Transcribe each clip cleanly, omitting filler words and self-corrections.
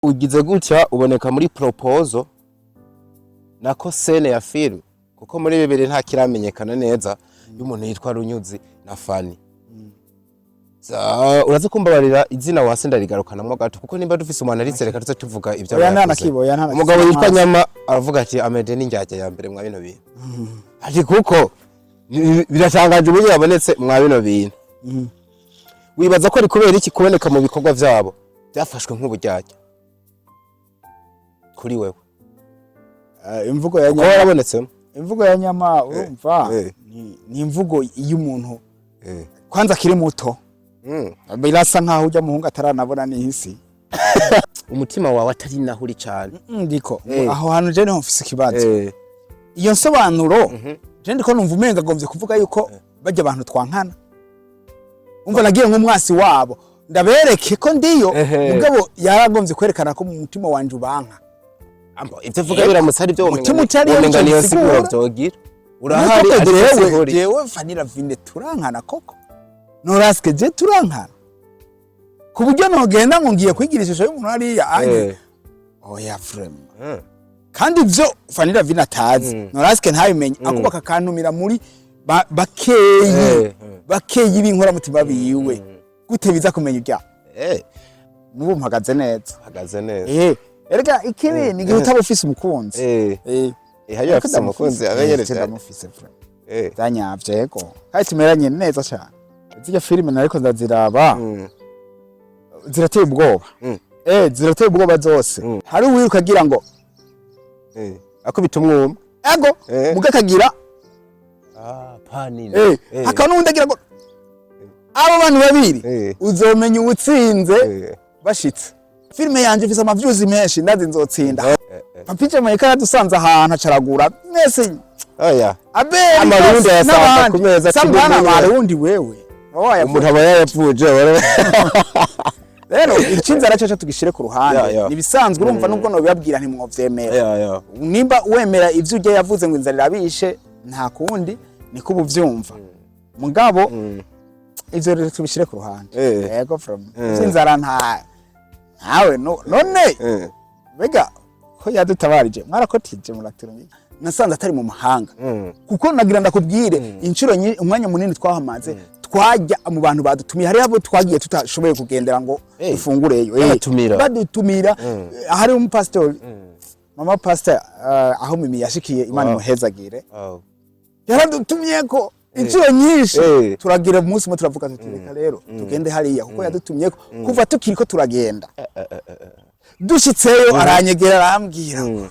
Ugize gutya uboneka muri proposal nako scène ya film, kuko muri bibiri nta kiramenyekana neza y'umuntu yitwa Runyuzi na Fani. Uraza kumbabarira, izina wase ndarigarukanamwo gato, kuko nimba dufise umuntu aritse, reka tuze tuvuga ibyo Oya, aba nta yakoze. nakibo, oya, nta Umugabo yitwa amazi. Nyama aravuga ati Amede ni indyarya ya mbere mwa bino bintu, ati kuko biratangaje uburyo yabonetse mwa bino bintu. Wibaza ko ari kubera iki kuboneka mu bikorwa vyabo byafashwe nk'uburyarya kuri wewe? Imvugo ya Kuko Nyama, warabonetsemo. Imvugo ya Nyama, urumva, ni imvugo y'umuntu kwanza akiri muto. Birasa nkaho ujya muhungu ataranabona n'isi. Umutima wawe atari naho uri cane. Ndiko aho hantu je niho mfise ikibazo. Iyo nsobanuro je ndiko numva umenga agombye kuvuga yuko bajya abantu twankana. Umva, nagiye nk'umwasi wabo, ndabereke ko ndiyo. Mugabo yaragombye kwerekana ko mu mutima wanje ubanka. Ambo ivyo vuga biramutse ari byo, Umutima utariyo womenga nico niyo siguro bisigura. vyogira urahari, Nuko ariko jewe sihori. Jewe Fanny Ravine turankana koko? Noraske je turankana ku buryo nogenda ngo ngiye kwigira ishusho y'umuntu hariya anye? Oya, vraiment. Kandi ivyo Fanny Ravine atazi, Noraske ntabimenye, akubaka akantumira muri bakeyi, bakeyi b'inkoramutima biwe, gute biza kumenya ibyaha? N'ubu mpagaze neza. Hagaze neza. Erega ikibi ni igihe utaba ufise umukunzi. Hariyo afise umukunzi abenyereza. Ndamufise vraiment. Byanyavye, yego, kandi tumeranye neza cyane. Zirya filime nariko ndaziraba, zirateye ubwoba. Zirateye ubwoba zose. Hari uwiruka agira ngo Akubita umwuma. Ego. Muga akagira Ah, panini. Hakaba n'uwundi agira ngo abo bantu babiri uzomenya uwutsinze bashitse. Filime yanje ifise ama views menshi, ndazi nzotsinda. Papi Jamaica yadusanze ahantu acaragura mwese. Oya. Abeli Amarundi bose ayasanga n'abandi. ku meza Sambana kimwe. abarundi wewe. Wabaye Umuntu aba yayapfuje. Rero icinzara cyo tugishire ku ruhande. Ya, ya. Ni bisanzwe, urumva, nubwo nobibabwira ntimwovyemera. Ya, ya. Nimba wemera ivyo ujya yavuze ngo inzara irabishe, nta kundi niko ubu vyumva. Mugabo ivyo rero tubishire ku ruhande. Yego, from ivy'inzara nta ntawe none mbega ko yadutabarije, mwarakotije muraturumika, nasanze atari mu mahanga. Kuko nagira ndakubwire, inshuro umwanya munini twahamaze twajya mu bantu badutumiye, hariho abo twagiye tutashoboye kugendera ngo dufungureyo. Babatumira. Badutumira. Hari umupasitori, mama pastor, aho Mimi yashikiye, Imana imuhezagire. Yaradutumye ko inshuro nyinshi. Turagira umunsi umwe turavuga tuti reka rero tugende hariya kuko yadutumye ko kuva tukiri ko turagenda. Dushitseyo aranyegera, arambwira ngo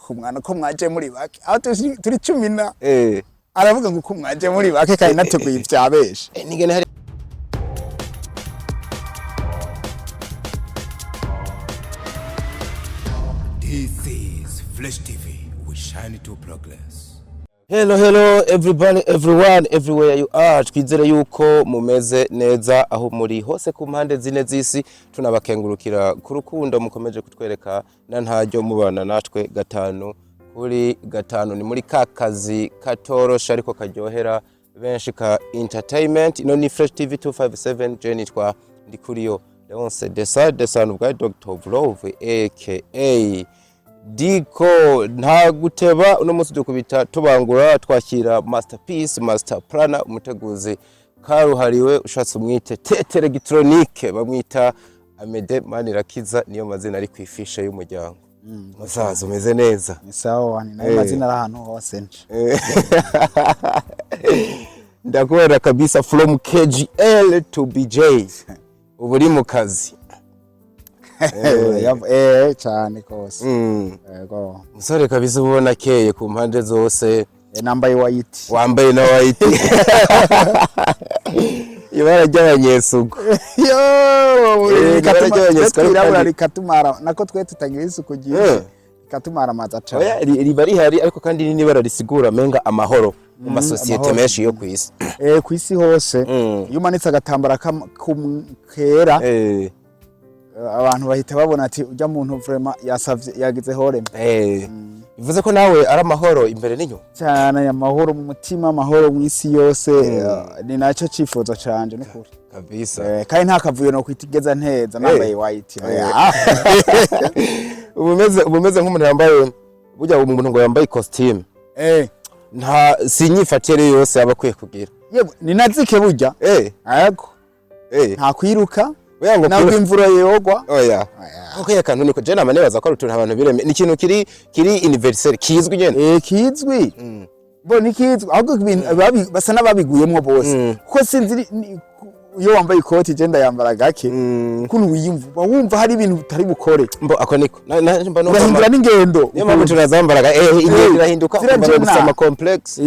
ko mwana ko mwaje muri bake, aho turi 10 na aravuga ngo ko mwaje muri bake kandi nateguye ibya benshi. Nigene hari This is Flash TV. We shine to progress. Hello, hello everybody, everyone, everywhere you are. Twizere yuko mumeze neza aho muri hose ku mpande zine z'isi. Tunabakengurukira ku rukundo mukomeje kutwereka na ntaryo mubana natwe gatanu kuri gatanu. Ni muri ka kazi katorosha ariko karyohera benshi ka entertainment. Ino ni Fresh TV 257. Je nitwa Ndikuriyo Leonce Desa Desa ubwa Dr. Love aka Diko. Nta guteba, uno munsi dukubita tubangura, twakira masterpiece, master planner, umuteguzi karuhariwe, ushatse umwite tete electronique, bamwita Amede Manirakiza, niyo mazina ari ku ifishe y'umuryango. Musaza, umeze neza? Ni sawa, ni nayo mazina ari ahantu hose nje. Ndakubona kabisa, from KGL to BJ, ubu uri mu kazi. Cyane kose. Yego. Musore kabisa, ubona akeye ku mpande zose. Nambaye white. Wambaye na white, ibara ry'abanyesuku. Yo, ibara ry'abanyesuku, ariko twirabura kandi rikatumara, nako twe tutagira isuku ryinshi, rikatumara amazi aca. Oya, riba rihari, ariko kandi ni n'ibara risigura menga amahoro mu masosiyete Amahoro. menshi yo ku isi. Ku isi hose iyo umanitse agatambara kera, abantu bahita babona ati ujya muntu vraiment yasavye, yagize horeme. Bivuze ko nawe ari amahoro imbere n'inyuma. Cyane, amahoro mu mutima, amahoro mu isi yose, ni nacyo cyifuzo canje n'ukuri. Kabisa. Kandi nta kavuyo no kwitigeza nteza nambaye white. Oya. Uba umeze nk'umuntu yambaye, burya umuntu ngo yambaye costume, nta si inyifatire yose aba akwiye kugira. Yewe, ni nazike burya. Yego. Nta kwiruka. Oya, ngo ntabwo imvura yogwa. Oya, ako akantu niko je nama nibaza ko ari utuntu abantu bireme, ni ikintu kiri universel, kizwi nyene. Kizwi bo, ni kizwi, ahubwo ibintu basa n'ababiguyemwo bose, kuko sinzi iyo wambaye ikoti, je ndayambara gake, ukuntu wiyumva, uba wumva hari ibintu utari bukore. Mbo ako niko mba numva urahindura n'ingendo. Niyo mpamvu turazambaraga, ingendo irahinduka, zirajena. ukumva gusa ama complex.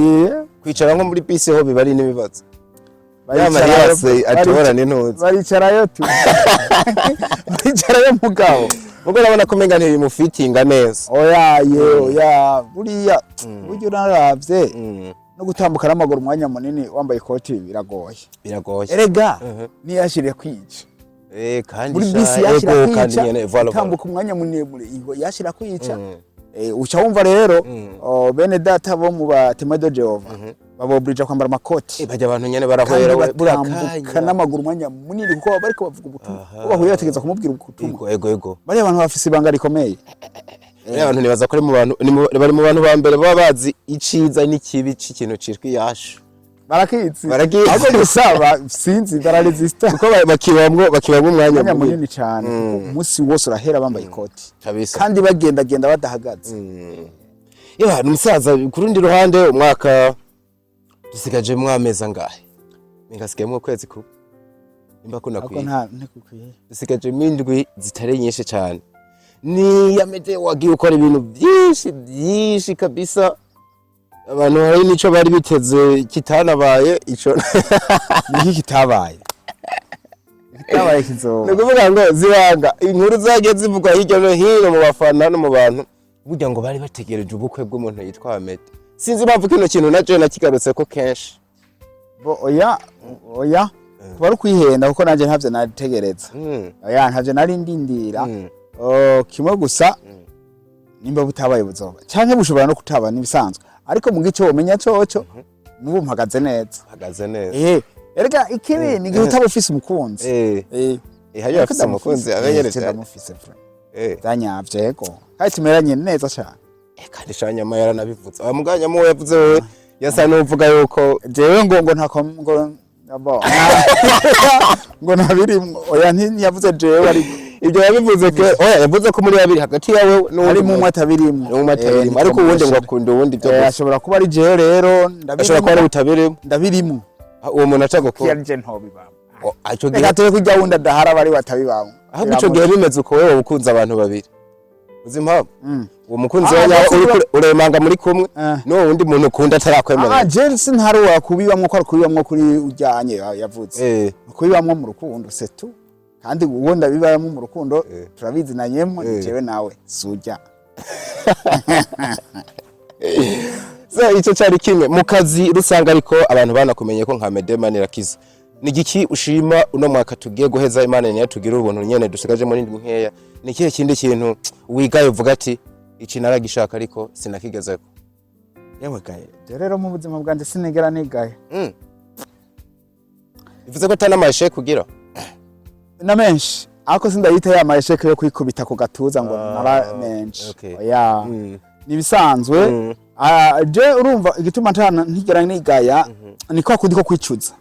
Kwicara nko muri bisi ho biba ari n'ibibazo ya Mariya atorana intuzi. Baricarayo tu, baricarayo mugabo. Ubwo urabona ko umenga ntibimufitinga neza. Oya ye, oya, buriya burya unaravye no gutambuka n'amaguru umwanya munini wambaye ikoti biragoye. Biragoye. Erega niyashiriye kwica kandi muri sha, bisi yashira ego, kandi kwica nyene, voilà, voilà. gutambuka umwanya muremure ingo yashira kwica. Uca wumva rero, oh, bene data bo mu ba Témoins de Jéhovah babobrija kwambara amakoti. Bajya abantu nyene kandi barahwera we, batambuka burakanya n'amaguru umwanya munini, kuko baba bariko bavuga ubutumwa, bo bahuye bategereza kumubwira ubutumwa. Ego. Bariya abantu bafise ibanga rikomeye. Bariya abantu nibaza ko ari mu bantu bari mu bantu ba mbere baba bazi iciza n'ikibi c'ikintu citwa iyashu. Barakizi. Barakizi. Ahubwo gusa sinzi, bararesista. Kuko bakibamwo umwanya umwanya munini. Munini cyane, kuko umunsi wose urahera bambaye ikoti. Kabisa. Kandi bagendagenda badahagaze. Ya, ni umusaza. Ku rundi ruhande, umwaka dusigajemwo amezi angahe? Ningasigayemwo ukwezi kumwe nimba ariko kunakwiye. Nta ntikukwiye. Dusigajemo indwi zitari nyinshi cyane. Ni Amede wagiye ukora ibintu byinshi byinshi kabisa, abantu hari n'ico bari biteze kitanabaye ico. Niki kitabaye? Kitabaye kizoba. Ni ukuvuga ngo zibanga inkuru zagiye zivugwa hirya no hino mu bafana no mu bantu, burya ngo bari bategereje ubukwe bw'umuntu yitwa Amede. Sinzi impamvu kino kintu naco nakigarutse ko kenshi. Bo, oya oya, kuba ari ukwihenda, kuko nanjye ntavyo nategereza. Oya, ntavyo nari ndindira. Oh, kimwe gusa, nimba butabaye buzoba, canke bushobora no kutaba, nibisanzwe, ariko mu gice womenya coco nubu mpagaze neza. Hagaze neza. Erega ikibi ni igihe utaba ufise umukunzi. Hariyo afise umukunzi abenyere cyane. Ndamufise vraiment. Byanyavye, yego, kandi tumeranye neza cyane. Kandi shanyama yaranabivuze, aba muganyama uwo yavuze wewe yasa n'uvuga yuko Jewe ngo ntako ngo bo ngo ntabirimwo, oya, ntiyavuze jewe, ariko ibyo yabivuze ke, oya, yavuze ko muri babiri hagati yawe n'uwundi harimo umwe atabirimwo. N'umwe atabirimwo, ariko uwundi ngo akunda uwundi byo gusa. Ashobora kuba ari jewe rero. Ashobora kuba ari Ndabirimo. utabirimo. Ndabirimo. Uwo muntu atagukunda. Kiya je ntobibamwo. Ico gihe Reka tube kurya wundi adahara bari batabibamwo. Ahubwo ico gihe bimeze uko, wewe ukunze abantu babiri, uzi impamvu? Uwo mukunzi Ah, wawe ndetse uriko uremanga muri kumwe n'uwo wundi muntu ukunda atarakwemerera. Je sinharuwa kubibamwo, ko ari kubibamwo kuri ujyanye yavuze. Kubibamwo mu rukundo, c'est tout. Kandi uwo ndabibamwo mu rukundo turabizi na nyemwe, jewe nawe sujya. So icyo cyari kimwe mu kazi rusange, ariko abantu banakumenye ko nka Amede Manirakiza. Ni igiki ushima uno mwaka tugiye guheza? Imana niyo tugira ubuntu nyene, dusigaje muri ndwi nkeya. Ni ikihe kindi kintu wigaye uvuga ati iki naragishaka ariko sinakigezeko? Yewe gaye, je rero mu buzima bwanjye sinigera nigaye. Bivuze ko atana kugira? Na menshi, ariko sindayita ya ma échecs yo kwikubita ku gatuza ngo nara menshi. Oya, ni ibisanzwe. Ah, je urumva igituma ntigera nigaya ni kwa kundi ko kwicuza,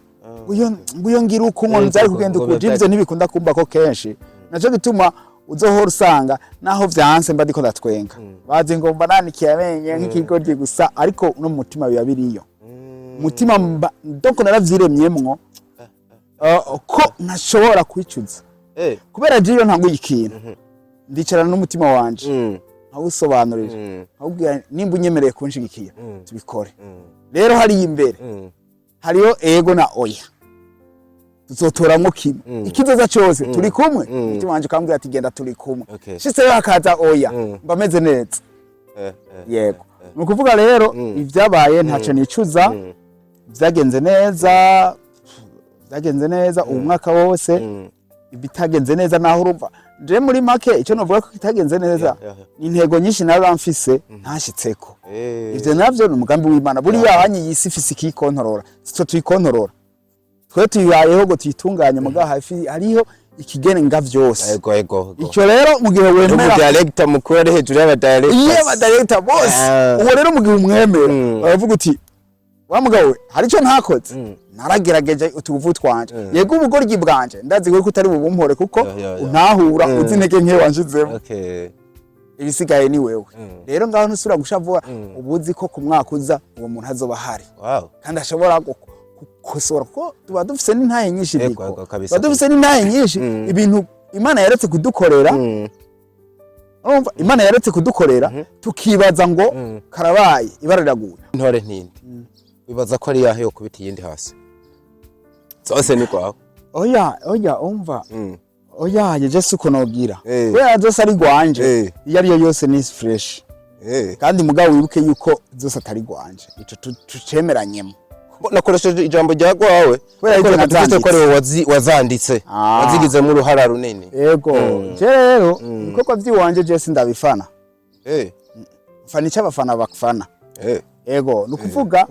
nguyo ngira uko ngo nzari kugenda ngo uku. biba Ivyo ntibikunda kumba ko kenshi, naco gituma uzohora usanga naho vyanse mba ndiko ndatwenga, bazi ngo mba nanikiye amenyo nk'ikigoryi gusa, ariko no mu mutima biba biriyo. Umutima mba donc naravyiremyemwo, ko ntashobora kwicuza, kubera je iyo ntanguye ikintu ndicarana n'umutima wanje, nkawusobanurira, nkawubwira nimba unyemereye kunshigikira tubikore. Rero hariya imbere hariyo ego na oya, tuzotoramwo kimwe, ikizoza cose turi kumwe. Umutima wanje ukambwira ati genda, turi kumwe. Shitseyo hakaza oya, mba meze neza. Yego, ni ukuvuga rero ibyabaye ntacyo nicuza, byagenze neza, byagenze neza uwu mwaka wose. Ibitagenze neza naho urumva Je muri make, icyo novuga ko kitagenze neza ni intego nyinshi naba mfise ntashitseko. Ivyo navyo ni umugambi w'Imana. Buriya hanyi iyi si ifise ikiyikontorora, sitwe tuyikontorora, twe tuyibayeho ngo tuyitunganye, mugabo hafi hariho ikigenga vyose. Ego ego ego. Icyo rero mu gihe wemera Umudirector mukuru ari hejuru y'abadirectors. Iyo abadirector bose, uwo rero mu gihe umwemera, baravuga uti: "Wa mugabo we, hari icyo ntakoze, naragerageje utuguvu twanje." Yego, ubugoryi bwanje ndazi ko utari bubumpore kuko untahura, uzi intege nke wanshizemo. Ibisigaye ni wewe. Rero ngaho ntusubira gushavura, uba uzi ko ku mwaka uza uwo muntu azoba ahari kandi ashobora gukosora, kuko tuba dufise n'intahe nyinshi. Biko tuba dufise n'intahe nyinshi, ibintu Imana yaretse kudukorera. Urumva, Imana yaretse kudukorera, tukibaza ngo karabaye, ibara riraguye. Intore ntindi, wibaza ko ari yahe yo kubita iyindi hasi? Zose ni kwawe. Oya, oya, umva. Oya, jeje suko nogira. Kubera zose ari gwanje, iyo ariyo yose ni fresh. Kandi mugabo wibuke yuko zose atari gwanje, ico tucemeranyemo. Nakoresheje ijambo rya gwawe Kubera ariko ibyo reka dufite ko nazanditse. ari wowe wazanditse, wazigizemo uruhara runini. Yego, je rero ibikorwa vy'iwanje je sindabifana, mfana ico abafana bafana. Ego, ni ukuvuga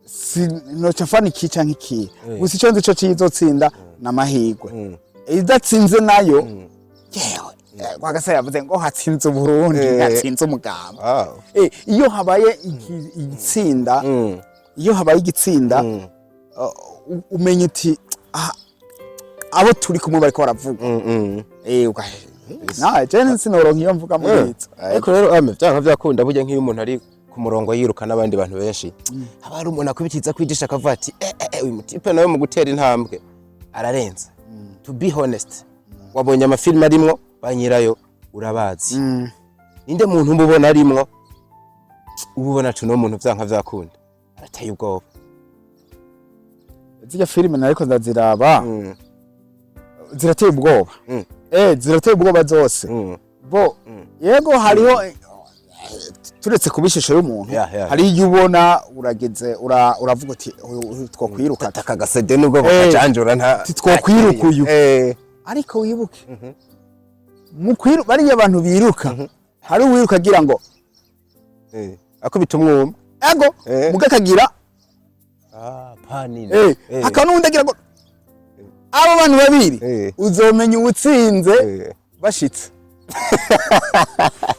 si noca mfana iki canke iki. Gusa ico nzi co cizotsinda n'amahirwe. Idatsinze nayo, yewe, Rwagasore yavuze ngo hatsinze Uburundi, hatsinze umugamba. Iyo habaye igitsinda, iyo habaye igitsinda, umenya uti: "Ah, abo turi kumwe bariko baravuga." Na je sinoronka iyo mvuga muri izo. Ariko rero ame vyanka vyakunda, burya nk'iyo umuntu ari ku murongo yiruka n'abandi bantu benshi, haba hari umuntu akubitiza kwijisha akavuga ati: "Eh, eh, eh, uyu mutipe nawe mu gutera intambwe ararenze." To be honest, wabonye amafilime arimwo, ba nyirayo urabazi. Ninde muntu uba ubona arimwo, uba ubona ati: "Uno muntu vyanka vyakunda arateye ubwoba"? Zirya filime nariko ndaziraba, zirateye ubwoba. Zirateye ubwoba zose. Bo yego, hariho, turetse kuba ishusho y'umuntu, hari iyo ubona urageze uravuga uti: "Uyu twokwiruka." Aka gasede nubwo bakajanjura nta Titwokwiruka uyu. Ariko wibuke mu kwiru bariya abantu biruka, hari uwiruka agira ngo akubita umwuma. Ego. Muga akagira ah panini. Hakaba n'uwundi agira ngo abo bantu babiri uzomenya uwutsinze bashitse.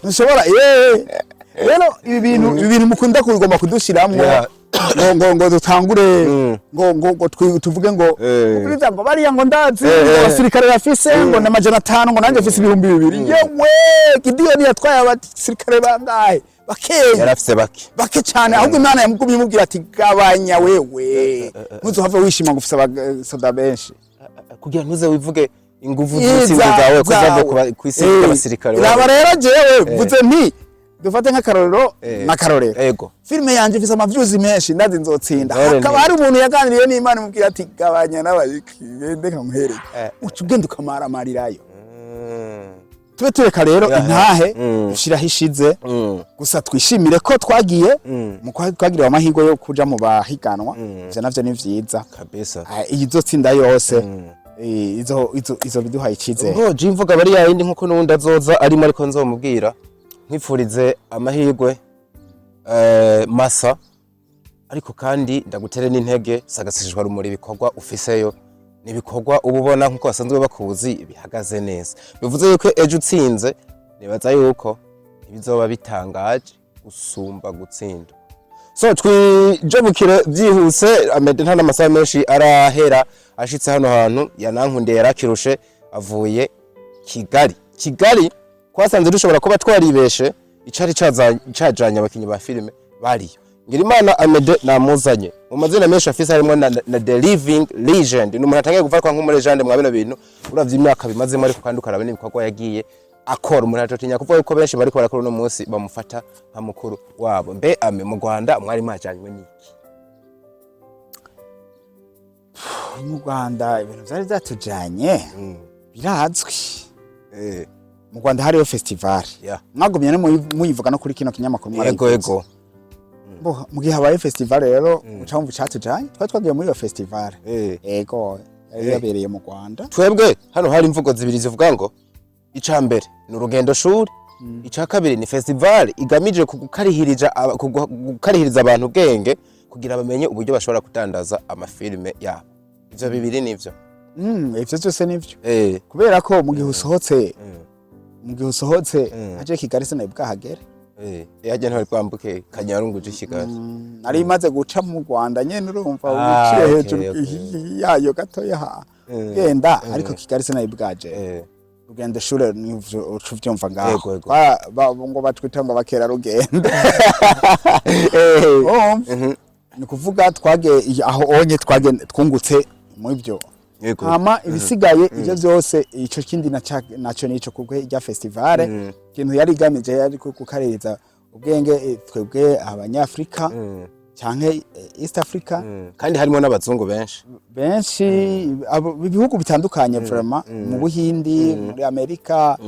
Ntushobora yeee. Rero ibi bintu mukunda kugomba kudushiramwo ngo dutangure ngo tuvuge ngo ubwiza ngo bariya ngo ndazi ngo abasirikare bafise ngo n'500, ngo nanjye mfise 2000. Yewe, Gidiyoni yatwaye abasirikare bangahe? Bakeya. Yarafise bake. Bake cyane. Ahubwo Imana yamugumye imubwira ati: "Gabanya wewe, ntuzohave wishima ngo ufise abasoda benshi." Kugira ntuze wivuge inguvu z'intsinzi zawe ko zave kw'isi y'abasirikare. Raba rero, jewe mvuze nti dufate nk'akarorero n'akarorero, filime yanje ifise amavyuzi menshi, ndazi nzotsinda. Ntore. Hakaba hari umuntu yaganiriye n'Imana imubwira ati: "Gabanya n'abayikende nkamuhereke." Uca ugenda ukamaramarirayo. Tube tureka rero intahe ushiraho ishize. Gusa twishimire ko twagiye mu twagiriwe amahirwe yo kuja mu bahiganwa. Ivyo navyo ni vyiza. Kabisa. Ah, iyi izotsinda yose, izo biduhaye icizere. Ubwo je imvuga bari yayindi, nkuko n'uwundi azoza arimo, ariko nzomubwira nkwifurize amahirwe masa, ariko kandi ndagutere n'intege. Sagasishijwe rumuri, ibikorwa ufiseyo ni ibikorwa uba ubona nkuko basanzwe bakuzi bihagaze neza, bivuze yuko ejo utsinze, nibaza yuko ntibizoba bitangaje gusumba gutsinda. So twijabukire byihuse. Amede nta n'amasaha menshi arahera ashitse hano hantu, yanankundiye, yarakirushe, avuye Kigali. Kigali twasanze dushobora kuba twaribeshe icari cajanye abakinyi ba filime bariyo. Ngirimana Amede namuzanye mu mazina menshi afise, harimo na The Living Legend. Ni umuntu atangiye gufatwa nk'umulegende mwa bino bintu, uravye imyaka bimazemo, ariko kandi ukaraba n'ibikorwa yagiye akora, umuntu atotinya kuvuga yuko benshi bariko barakora uno munsi bamufata nka mukuru wabo. Mbe Ame, mu Rwanda mwari mwajanywe n'iki? Mu Rwanda ibintu vyari vyatujanye birazwi. Mu Rwanda hariyo festival. Mwagumye no muyivuga no kuri kino kinyamakuru, mwarayivuze. Bo, mu gihe habaye festival rero, uca wumva icatujanye, twari twagiye muri iyo festival. Ego, yari yabereye mu Rwanda. Twebwe hano hari imvugo zibiri zivuga ngo Ica mbere ni urugendo shuri, ica kabiri ni festival igamije gukarihiriza abantu ubwenge kugira bamenye uburyo bashobora kudandaza amafilime yabo. Ivyo bibiri nivyo. Ivyo byose nivyo, kubera ko mu gihe usohotse aje Kigali, sinari bwahagere. Hajya ntibari bwambuke Kanyarungu uje i Kigali. Nari maze guca mu Rwanda nyene, urumva, Ah, uciye okay, hejuru yayo gatoya ha genda, ariko Kigali sinari bwaje. Rugendo shure nivyo uca uvyumva ngaho. Yego. Ngo batwita ngo bakera rugendo. Urumva? Ni kuvuga twage aho onye twage twungutse mu byo. Hama ibisigaye ivyo byose, ico kindi naco nico, kuko irya festival ikintu yari igamije yari gukaririza ubwenge twebwe Abanyafrika canke East Africa. Kandi harimo n'abazungu benshi. Benshi, ibihugu bitandukanye vraiment, mu Buhindi, muri Amerika,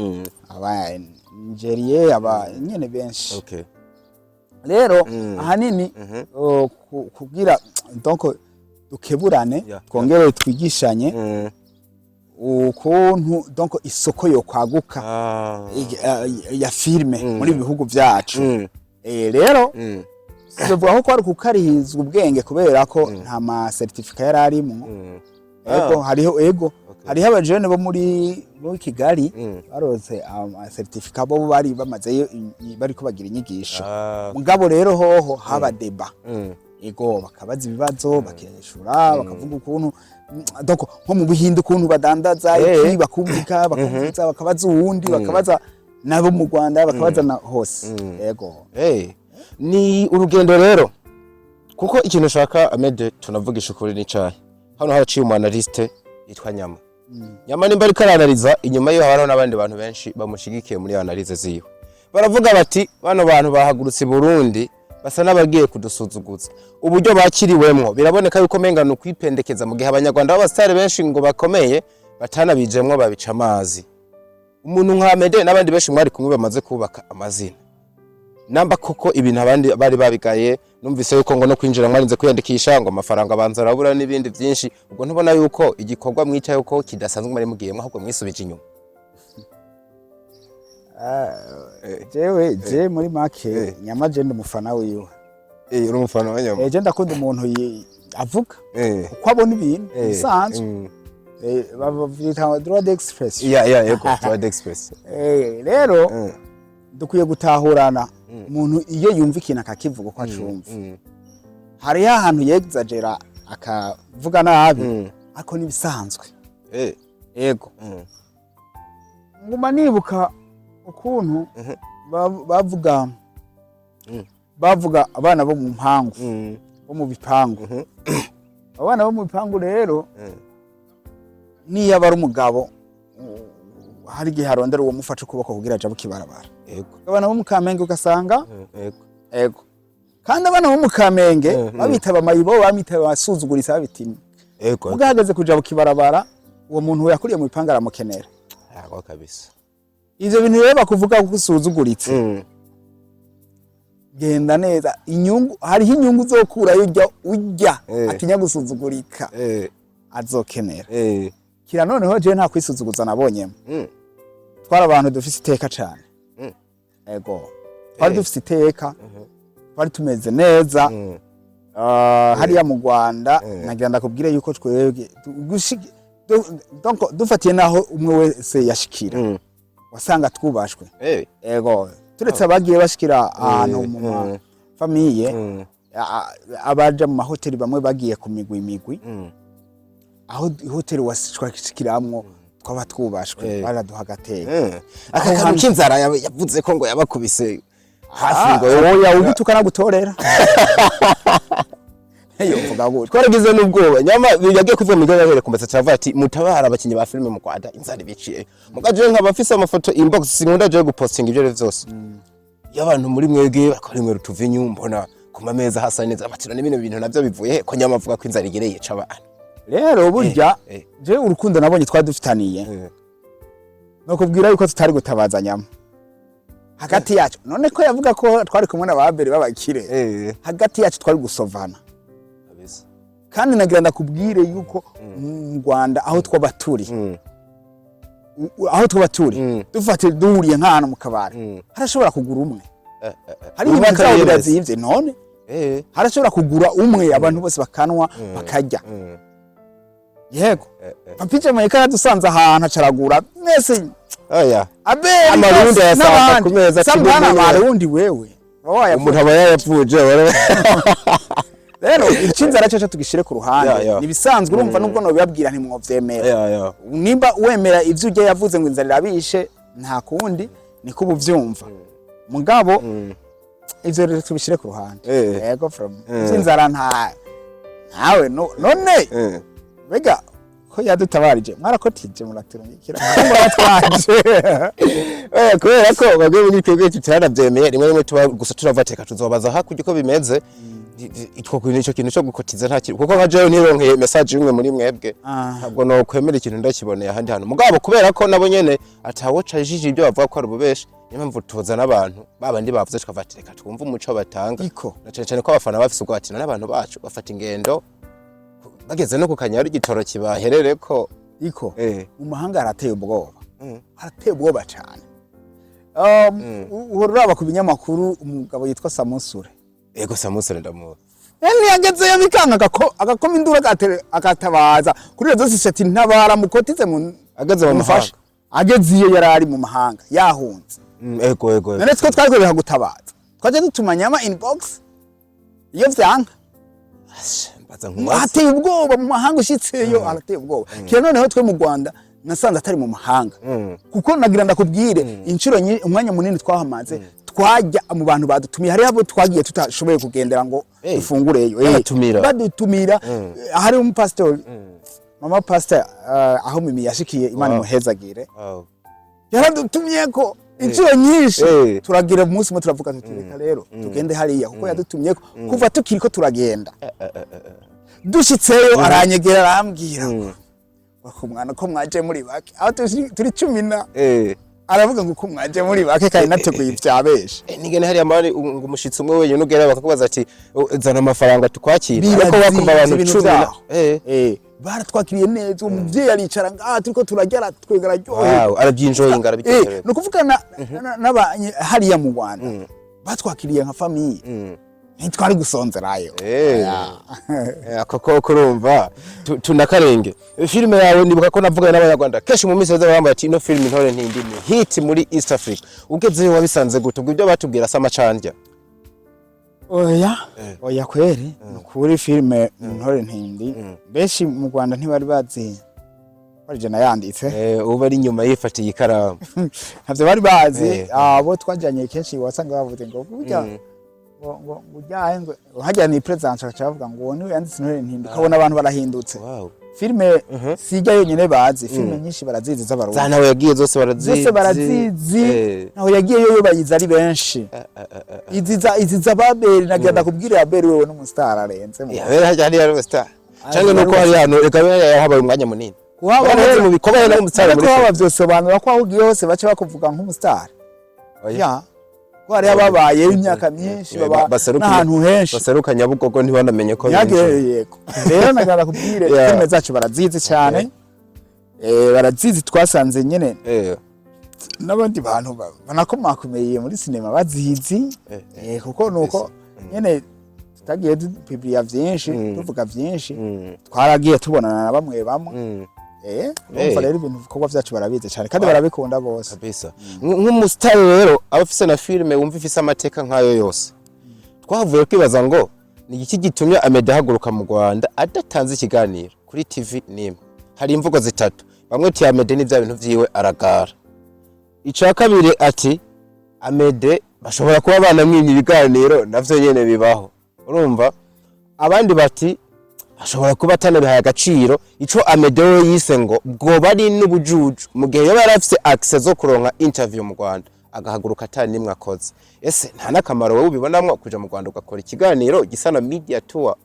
aba Nigeria, aba nyene benshi. Rero ahanini kugira donc dukeburane, twongere twigishanye ukuntu donc isoko yo kwaguka ya filme muri bihugu byacu. Rero tuvuga ko kwari kukarihizwa ubwenge kubera ko nta ma certificat yari arimwo. Ego, hariho, ego, hariho abajene bo muri Kigali barose ama certificat, bo bari bamazeyo bariko bagira inyigisho. Mugabo rero hoho haba débat. Ego, bakabaza ibibazo, bakeshura, bakavuga ukuntu donc nko mu Buhinde ukuntu badandaza iki, bakumvika, bakumviza, bakabaza uwundi, bakabaza nabo mu Rwanda, bakabaza na hose, ego. Hey, ni urugendo rero, kuko ikintu ushaka Ahmed, tunavugisha ukuri, ni cahe hano haraciye umu analyste yitwa Nyama. Nyama nimba ariko aranaliza, inyuma yiwe hariho n'abandi bantu benshi bamushigikiye muri analyse ziwe. Baravuga bati bano bantu bahagurutse i Burundi basa n'abagiye kudusuzuguza. Uburyo bakiriwemwo biraboneka yuko menga ni ukwipendekeza, mu gihe Abanyarwanda b'abasitari benshi ngo bakomeye batanabijemwo, babica amazi. Umuntu nka Ahmed n'abandi benshi mwari kumwe bamaze kubaka amazina, namba koko ibintu abandi bari babigaye, numvise yuko ngo no kwinjira mwarinze kwiyandikisha, ngo amafaranga abanza arabura n'ibindi byinshi. Ubwo ntubona yuko igikorwa mwica yuko kidasanzwe mwari mugiyemo, ahubwo mwisubije inyuma? Jewe je muri make, Nyama je ndi umufana wiwe. Eh, uri umufana wa Nyama? Je ndakunda umuntu avuga uko abona ibintu bisanzwe. Bavyita droit d'expression. Ya, yego, droit d'expression. Rero dukwiye gutahurana. Umuntu iyo yumva ikintu akakivuga uko acumva, hariho ahantu yexagera akavuga nabi, ariko n'ibisanzwe. Ego. Nguma nibuka ukuntu bavuga bavuga abana bo mu mpangu, bo mu bipangu. Abana bo mu bipangu rero, niyo aba ari umugabo, hari igihe arondera uwo mufasha ukuboko kugira aje kibarabara. Abana bo mu Kamenge ugasanga ego, kandi abana bo mu Kamenge babita abamayibo, bamita abasuzuguritse, babitina. Muga hageze kuja kibarabara, uwo muntu yakuriye mu bipangu aramukenera. Yego kabisa. Ivyo bintu rero bakuvuga ko usuzuguritse, genda neza, inyungu, hariho inyungu uzokurayo ujya atinya gusuzugurika azokenera. Kira noneho jewe nta kwisuzuguza nabonyemo. Twari abantu dufise iteka cane. Ego, twari dufise iteka, twari tumeze neza. Hariya mu Rwanda, nagira ndakubwire yuko twebwe donc dufatiye naho umwe wese yashikira, wasanga twubashwe. Ego, turetse abagiye bashikira ahantu mu famille, abaja mu mahoteli, bamwe bagiye ku migwi imigwi, aho ihoteli washikiramwo twaba twubashwe, baraduha agateka. Aka Aho kantu k'inzara yavuze ko ngo yabakubise hafi ngo Oya, ugutuka nagutorera, yovuga gutyo. Twaragize n'ubwoba. Nyama yagiye kuvuga mu yahere kumesa, cyavuga ati mutabara abakinyi ba filime mu Rwanda, inzara ibiciye. Mugaje nkaba afise amafoto inbox, sinkunda je gupostinga ibyo ari vyose, y'abantu muri mwebwe bakora imwe rutuvinyu, mbona ku mameza hasa neza, bati none bino bintu navyo bivuye he, ko Nyama avuga ko inzara igereye yica abantu? Rero burya je urukundo nabonye twari dufitaniye, nokubwira yuko tutari gutabaza Nyama hagati yacu. None ko yavuga ko twari kumwe na babere b'abakire, hagati yacu twari gusovana. Kabisa. Kandi nagira ndakubwire yuko mu Rwanda aho twaba turi, Aho tuba turi, dufate duhuriye nk'ahantu mu kabari, harashobora kugura umwe, hari Umwe ibintu vyabo akabiyereza. birazimvye none. Harashobora kugura umwe, abantu bose bakanwa, bakarya. Yego, Papi Jamaica yadusanze ahantu acaragura mwese. Oya. Abeli Amarundi bose ayasanga n'abandi. ku meza Sambana kimwe. amarundi wewe uba wayavuje. Umuntu aba yayapfuje. Rero icinzara cyo tugishire ku ruhande. Ya. Ni bisanzwe, urumva, nubwo nobibabwira ntimwovyemera. Ya. Nimba wemera ivyo ujya yavuze ngo inzara irabishe, nta kundi, niko ubu vyumva. Mugabo ivyo rero tubishire ku ruhande. Yego, from ivy'inzara ntawe none mbega ko yadutabarije, mwarakotije, muraturungikira, muratwaje. Kubera ko bagwe muri twebwe tutanavyemeye, rimwe rimwe tuba gusa turavateka, tuzobaza hakurya uko bimeze. Itwo kintu, ico kintu cyo gukotiza nta kintu, kuko nka jewe nironkeye message imwe muri mwebwe, ntabwo nokwemera ikintu ndakiboneye ahandi hantu. Mugabo kubera ko nabo nyene atawoca jiji ibyo bavuga ko ari ububeshi, niyo mpamvu tuza n'abantu babandi bavuze, tukavateka reka twumve umuco batanga. Iko. Na cane cane ko abafana bafise ubwoba ati n'abantu bacu bafata ingendo bageze no ku Kanyaru, igitoro kibaherereko. Iko. Mu mahanga harateye ubwoba, harateye ubwoba cyane. Uhora uraba ku binyamakuru umugabo yitwa Samusure. Ego, Samusure ndamuzi. Yani yagezeyo bikanga, agakoma induru, agatabaza kuri réseaux sociaux ati: "Ntabara, mukotize mu Ageze mu mumfashe." mahanga. Ageze iyo yari ari mu mahanga yahunze. Ego. None twe twariko bihagutabaza, twaje dutuma nyama inbox iyo vyanka. Mbaza nkubaze. Hateye ubwoba mu mahanga, ushitseyo harateye ubwoba. Kira noneho twe mu Rwanda nasanze atari mu mahanga, kuko nagira ndakubwire inshuro umwanya munini twahamaze twajya mu bantu badutumiye. Hariho abo twagiye tutashoboye kugendera ngo dufungureyo. Babatumira. Badutumira. Hari umupasitori, mama pastor, aho Mimi yashikiye, Imana imuhezagire, yaradutumye ko inshuro nyinshi. Turagira umunsi umwe turavuga tuti: "Reka rero tugende hariya," kuko yadutumye ko kuva tukiri ko turagenda. Dushitseyo aranyegera, arambwira ngo ko mwana ko mwaje muri bake, aho turi 10 na aravuga ngo ko mwaje muri bake kandi nateguye ivya benshi. Nigene hariya mari ngo umushitsi umwe wenyine ugera bakakubaza ati: "Oh, zana amafaranga tukwakira." Ariko Birazinze bakumva abantu ibintu 10 na vyaho. Baratwakiriye neza. Uwo muvyeyi aricara ngaha turiko turarya, aratwega, araryoherwa. Wow, arabyinjoyinga, arabitekereza. Ni ukuvuga hariya mu Rwanda batwakiriye nka famille, ntitwari gusonzerayo. Ako koko urumva tunakarenge filime yawe. Nibuka ko navuganye n'Abanyarwanda kenshi mu minsi yaza, bambaye ati: "Ino filime Intore Ntindi ni hit muri East Africa." Ugezeyo wabisanze gute? Ubwo ibyo batubwira se amacandya? Oya, oya, kweri ni ukuri, filime Intore Ntindi benshi mu Rwanda ntibari bazi ko ari je nayanditse. Uba ari inyuma yifatiye ikaramu. Ntavyo bari bazi. Abo twajyanye kenshi wasanga bavuze ngo burya ngo ujyahe, ngo hajya ni presence, bagaca bavuga ngo uwo niwe yanditse Intore Ntindi, ukabona abantu barahindutse. Filime sijya yonyine bazi, filime nyinshi barazizi z'Abarundi. Za nawe yagiye zose barazizi. Zose barazizi. Naho yagiye yoyo bayizi ari benshi. Izi za Babeli, nagira ndakubwire, Abeli wewe n'umustar arenze mu Yabera hajya hariya ari star, cyangwa nuko hari hano reka habaye umwanya munini. Kuhaba Barazi mu bikorwa no umustar muri kuhaba vyosobanura ko aho ugiye hose baca bakuvuga nk'umustar? Oya. Ya, ko hariho ababayeho imyaka myinshi, baba n'ahantu henshi. Baseruka Nyabugogo ntibanamenye ko ntihagire binjiye. Yego, rero nagira ndakubwire, filime zacu barazizi cyane. Barazizi, twasanze nyene n'abandi bantu banakomakomeye muri sinema bazizi. Kuko nuko nyene tutagiye dupubliya vyinshi, tuvuga vyinshi, twaragiye tubonana na bamwe bamwe. Urumva rero ibintu bikorwa vyacu barabizi cyane kandi barabikunda bose. Kabisa. Nk'umusitari rero aba afise na filime wumva ifise amateka nk'ayo yose, twavuye kwibaza ngo ni iki gitumye Amede ahaguruka mu Rwanda adatanze ikiganiro kuri TV nimwe. Hari imvugo zitatu: bamwe ati Amede ni bya bintu vyiwe aragara, ica kabiri ati Amede bashobora kuba banamwimye ibiganiro, navyo nyene bibaho urumva, abandi bati ashobora kuba atanabihaye agaciro. Ico Amede we yise ngo bwoba ari n'ubujuju mu gihe yoba yari afise access zo kuronka interview mu Rwanda, agahaguruka ata nimwe akoze. Ese nta n'akamaro wowe ubibonamwo kuja mu Rwanda ugakora ikiganiro gisa na media tour?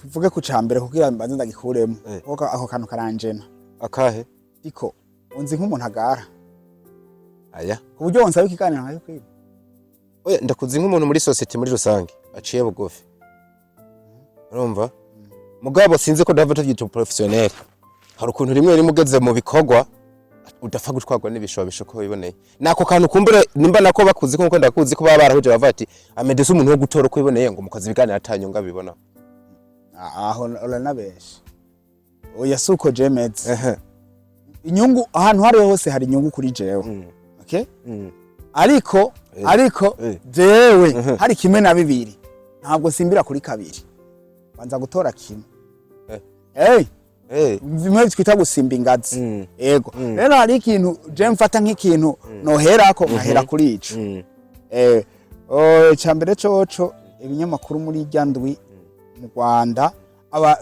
Tuvuge ku cambere kugira mbanze ndagikuremo, kuko ako kantu karanjena. Akahe? Ariko unzi nk'umuntu agara Aya. ku buryo wonsaba ikiganiro nkabikwiba? Oya, ndakuzi nk'umuntu muri society muri rusange aciye bugufi, urumva, mugabo sinzi ko ndava tuvyita professionnel. Hari ukuntu rimwe rimwe ugeze mu bikorwa udapfa gutwarwa n'ibishobisho ko wiboneye. Nako kantu kumbure nimba nako bakuzi, kuko ndakuzi ko baba barahuje bavuga ati Amede si umuntu wo gutora uko wiboneye, ngo mukoze ibiganiro atanyunga bibona. Aho uranabesha, oya, si uko je meze. Inyungu ahantu hariho hose hari inyungu kuri jewe, okay? Ariko jewe hari kimwe na bibiri, ntabwo simbira kuri kabiri, banza gutora kimwe. Hey, bimwe twita gusimba ingazi. Yego, rero hari ikintu je mfata nk'ikintu noherako, nkahera kuri ico. Icambere coco, ibinyamakuru muri irya ndwi mu Rwanda aba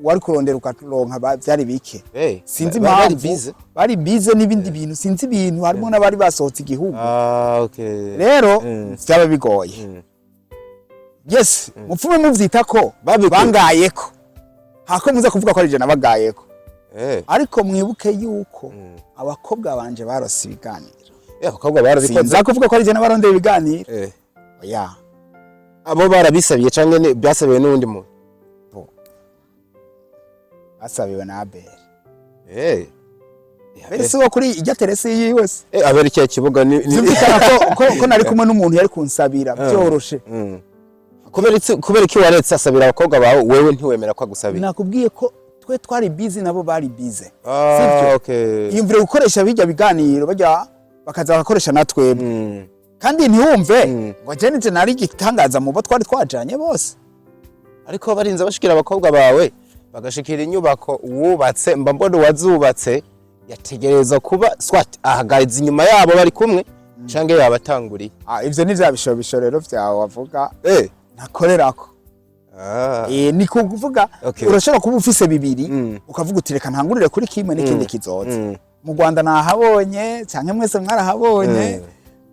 wari kurondera ukaronka vyari bike. Sinzi bari impamvu busy. Bari bize n'ibindi bintu, sinzi ibintu, harimo n'abari basohotse igihugu. Ah, okay. Rero vyaba bigoye. Yes, mupfume muvyita ko bangayeko, hako muza kuvuga ko ari je nabagayeko. Ariko mwibuke yuko abakobwa banje barose ibiganiro. Abakobwa barabikoze. Sinza kuvuga ko ari je nabarondeye ibiganiro, oya. Abo barabisabiye canke byasabiwe n'uwundi muntu? Basabiwe na Abel. Abel si wo kuri ijya teresi yiwe se? Abel ikiya kibuga ni Vyumvikana ko nari kumwe n'umuntu yari kunsabira byoroshe. Kubera iki waretse asabira abakobwa bawe, wewe ntiwemera ko agusabira? Nakubwiye ko twe twari busy, nabo bari busy. Ah, Sivyo? okay. Iyumvire gukoresha bijya biganiro bajya bakaza bagakoresha na twebwe. Kandi ntiwumve ngo je nije nari igitangaza mu bo twari twajanye bose. Ariko barinze bashikira abakobwa bawe, bagashikira inyubako wubatse, mba mbona uwazubatse yategereza kuba swat ahagaze inyuma yabo bari kumwe canke yabatanguriye. Ah, ivyo ni vya bishobisho rero vyawe wavuga ntakorerako. Ni kuvuga urashobora kuba ufise bibiri, ukavuga uti reka ntangurire kuri kimwe n'ikindi kizoza. Mu Rwanda nahabonye canke mwese mwarahabonye,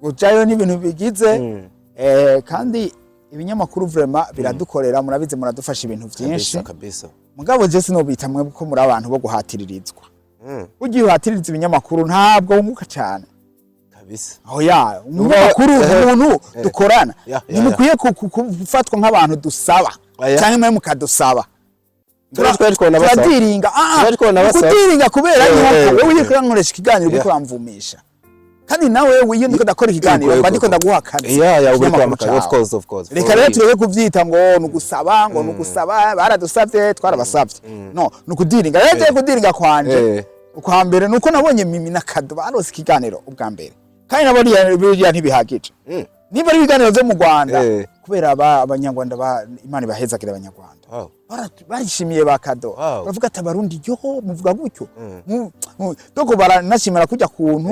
ujayo n'ibintu bigize. Kandi ibinyamakuru vraiment biradukorera, murabizi, muradufasha ibintu vyinshi. Kabisa kabisa. Mugabo je sinobita mwebwe ko muri abantu bo guhatiririzwa. Ugiye uhatiririza ibinyamakuru ntabwo wunguka cane. Oya, umunyamakuru, umuntu dukorana, ntimukwiye gufatwa nk'abantu dusaba Oya. canke mwe mukadusaba. Twari twari twabona basaba. Turadiringa, Twari twabona basaba. kudiringa kubera yuko wewe uriko urankoresha ikiganiro, uriko uramvumisha, kandi nawe iyo ndiko ndakora ikiganiro mba ndiko ndaguha akazi Ya, uri ikinyamakuru kwamakaza, of cawe. course, of course. Reka For rero real. tureke kuvyita ngo ni ugusaba, ngo ni ugusaba, baradusavye, twarabasavye. No ni ukudiringa. Rero jewe kudiringa kwanje ukwa mbere nuko nabonye Mimi na Kado barose ikiganiro ubwa mbere, kandi nabo biriya ntibihagije. Niba ari ibiganiro vyo mu Rwanda, kubera abanyarwanda Imana ibahezagira abanyarwanda. Barishimiye ba Kado. Bavuga ati abarundi yo muvuga gutyo. Doko baranashimira kujya kuntu.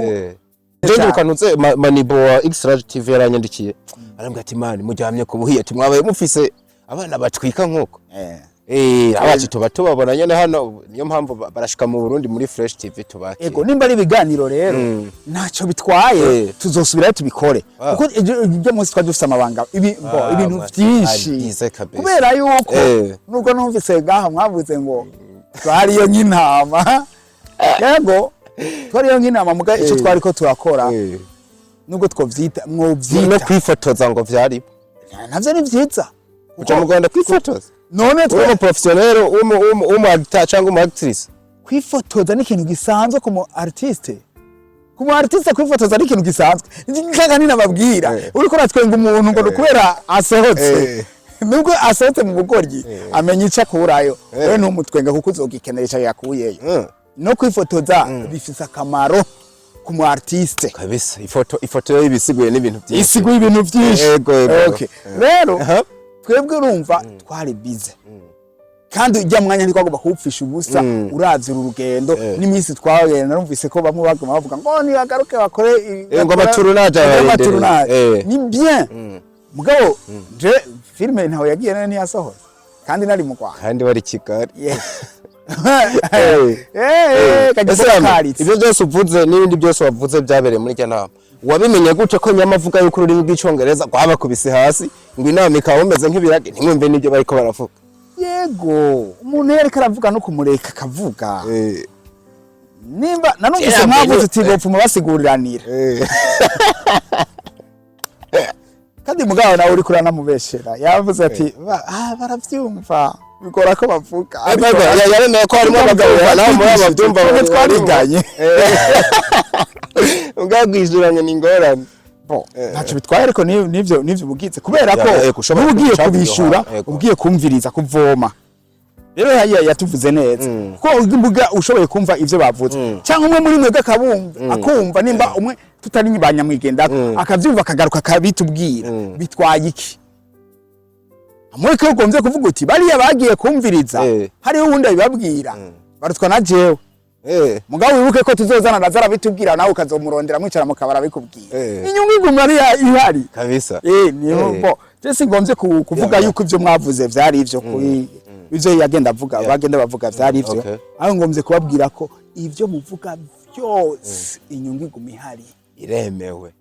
Je ndibuka ntuze Manibo wa X-Large TV yaranyandikiye, arambwira ati man, muryamye ku buhiye, ati mwabaye mufise abana batwika nkuko. Abacu tuba tubabona nyene hano, niyo mpamvu barashika mu Burundi muri Fresh TV tubakira. Ego, nimba ari ibiganiro rero ntacyo bitwaye, tuzosubirayo tubikore, kuko ibyo munsi twari dufise amabanga bo, ibintu vyinshi. Byiza kabisa. Kubera yuko nubwo numvise ngaha mwavuze ngo twariyo nk'intama, yego twariyo nk'intama, muga icyo twariko turakora, nubwo twovyita No mwovyita kwifotoza ngo vyari navyo ni vyiza. Kuja mu Rwanda kwifotoza? None uri twe umu professionnel, umu acteur cyangwa umu actrice. Kwifotoza ni ikintu gisanzwe ku mu artiste, ku mu artiste kwifotoza ni ikintu gisanzwe. Nkaga ninababwira, uriko uratwenga umuntu ngo ni ukubera asohotse. Nubwo asohotse mu bugoryi, amenya ico akurayo. Wewe ntumutwenga kuko uzogikenera ico yakuyeyo. No kwifotoza bifise akamaro ku mu artiste. Kabisa, ifoto yo ibisiguye n'ibintu byinshi. Isiguye ibintu byinshi. Yego, yego. Okay. Rero twebwe urumva twari bize, kandi ujya mwanya ntitwagomba kuwupfisha ubusa. Uravye uru rugendo n'iminsi twagenda, narumvise ko bamwe baguma bavuga ngo nibagaruke bakore Ngo amatournage bakore abarindiriye. Amatournage. Ni bien, mugabo je filime ntaho yagiye none ntiyasohotse kandi nari mu Rwanda. Kandi bari Kigali. Yeah. Kagiye Ese Ami, karitse. ibyo byose uvuze n'ibindi byose wavuze byabereye muri iryo nama, wabimenye gute ko nyamavuga yuko ururimi rw'icyongereza rwabakubise hasi, ngo inama ikaba bumeze nk'ibirage, ntimwumve n'ibyo bariko baravuga? Yego, umuntu iyo ariko aravuga no kumureka akavuga, nimba nanumvise Kera mwavuze uti bopfuma basiguriranira, kandi mugabo nawe uriko uranamubeshera, yavuze ati baravyumva. Bigora ko bavuga. Ego, yaremeye ko harimo abagabo nawe muri abo babyumva. Twebwe twariganye. Ubwagwijuranye ni ingorane. Bon, ntacyo bitwaye, ariko nivyo ubugitse kubera ko Yego, ushobora n'uba ugiye kubica kubishura, yego. ugiye kumviriza kuvoma. Rero hariya yatuvuze neza kuko imbuga ushoboye kumva ivyo bavuze, cyangwa umwe muri mwebwe akabumva, akumva, nimba umwe tutari ba nyamwigendako akavyumva, akagaruka akabitubwira, bitwaye iki? Amwe ko ugombye kuvuga uti bariya bagiye kumviriza, hariho uwundi abibabwira barutwa na jewe. Mugabo wibuke ko tuzozana naza arabitubwira, nawe ukazomurondera mwicara mukabara abikubwira. Inyungu iguma ari ihari. Kabisa. Niho bo je singombye kuvuga yuko ivyo mwavuze vyari ivyo, kuri ivyo yagenda avuga, bagenda bavuga vyari ivyo. Aho ngombye kubabwira ko ivyo muvuga byose, inyungu iguma ihari. Iremewe.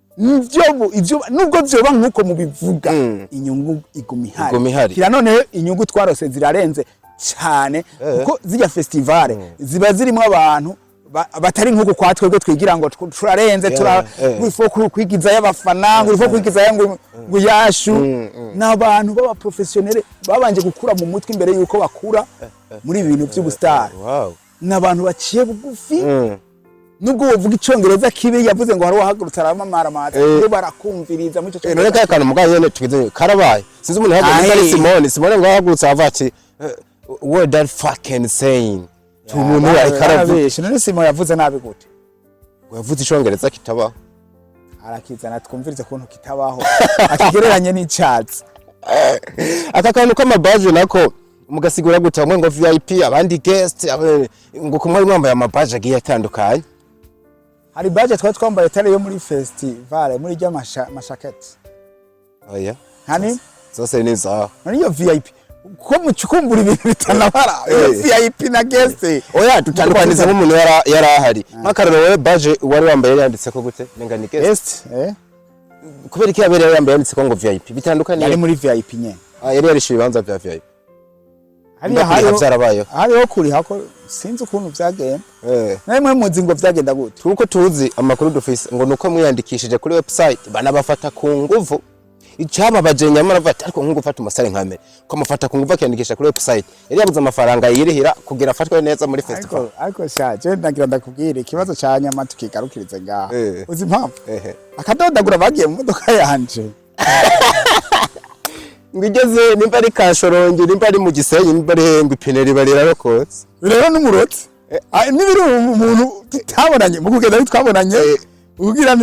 Ivyo nubwo vyoba nkuko mubivuga, inyungu iguma ihari. Iguma ihari. Kira none inyungu twarose zirarenze cyane, kuko zirya festival ziba zirimo abantu batari nkuko kwa twebwe twigira ngo turarenze, tura ngo ifo kwigizayo abafana, ngo ifo kwigizayo ngo yashu. N'abantu b'aba professionnel babanje gukura mu mutwe imbere yuko bakura muri ibi bintu by'ubustar. N'abantu baciye bugufi. Nubwo wovuga Icongereza kibi, yavuze ngo hari uwahagurutse aramamara, iyo barakumviriza muri ico None kaya kantu mugabo nyene twize karabaye, sinzi umuntu yahagurutse ari Aye. Simone ngo yahagurutse avuga ati "What that fucking saying?" Tu umuntu ariko aravuga. Arabeshe. None Simo yavuze nabi gute? Ngo yavuze Icongereza kitabaho. Arakizana twumvirize ukuntu kitabaho, akigereranye n'icyatsi. Aka kantu k'amabaje nako mugasigura gute? Bamwe ngo VIP, abandi guest, ngo kumwe mwambaye amabaje agiye atandukanye. Hari badge twari twambaye itari yo muri festival, muri rya mashaketi. Oya. Hani? Zose ni zaho. Muri iyo VIP ko mucukumbura ibintu bitanabara, iyo VIP na guest. Oya, dutandukanize nk'umuntu yari ahari. Nk'akarorero, wowe badge wari wambaye yari yanditseko gute? Nenga ni guest. Guest, eh. Kubera iki yabereye yambaye yanditseko ngo VIP bitandukaniye? Yari muri VIP nyene. Ah, yari yarishe ibibanza vya VIP. Hariya Kuriha hariho vyarabayeho. Hariho kuriha ko sinzi ukuntu vyagenda. Namwe muzi ngo vyagenda gute? Tuko tuzi amakuru dufise ngo nuko mwiyandikishije kuri website banabafata ku nguvu. Icyababaje nyamara bati ariko nkungu ufata umusare nka mbere ko amufata ku nguvu akiyandikisha kuri website, yari yabuze amafaranga yirihira kugira afatwe neza muri festival. Ariko sha, je ndagira ndakubwire ikibazo ca nyama tukigarukirize ngaha. Uzi impamvu? Ehe. Akadodagura bagiye mu modoka yanje. Ngo igeze nimba ari Kashorongi, nimba ari mu Gisenyi, nimba ari hehe, ngo ipine riba rirarokotse. Rero n'umurotsi. Nibiri umuntu tutabonanye mu kugenda, twabonanye kugira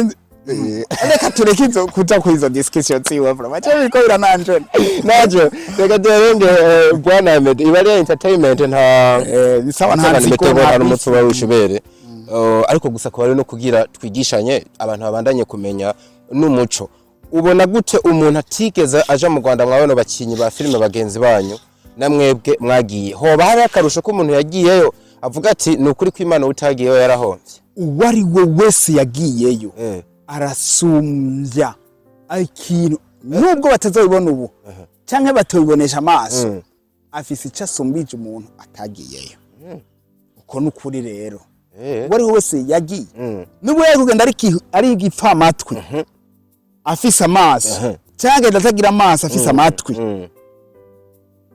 reka tureke izo kuja kuri izo discussion ziwe, bro, bace biriko birananjena. Najo reka duherenge, bwana Ahmed, iba ari entertainment, nta Ni sawa, nta nziko, nta nta nta n'umutsi uba wishubere. Ariko gusa kuba ari no kugira twigishanye, abantu babandanye kumenya n'umuco. Ubona gute umuntu atigeze aja mu Rwanda, mwabano bakinyi ba filime bagenzi banyu na mwebwe mwagiye, hoba hari akarusho ko umuntu yagiyeyo avuga ati ni ukuri kw'Imana utagiyeyo yarahomvye? Uwo ari we wese yagiyeyo arasumbya ikintu, nubwo batazabibona ubu canke batobibonesha amaso, afise ico asumbije umuntu atagiyeyo. Uko ni ukuri rero. Uwo ari we wese yagiye, nubwo yari kugenda ari igipfamatwi afise amaso, cyangwa agenda atagira amaso afise amatwi,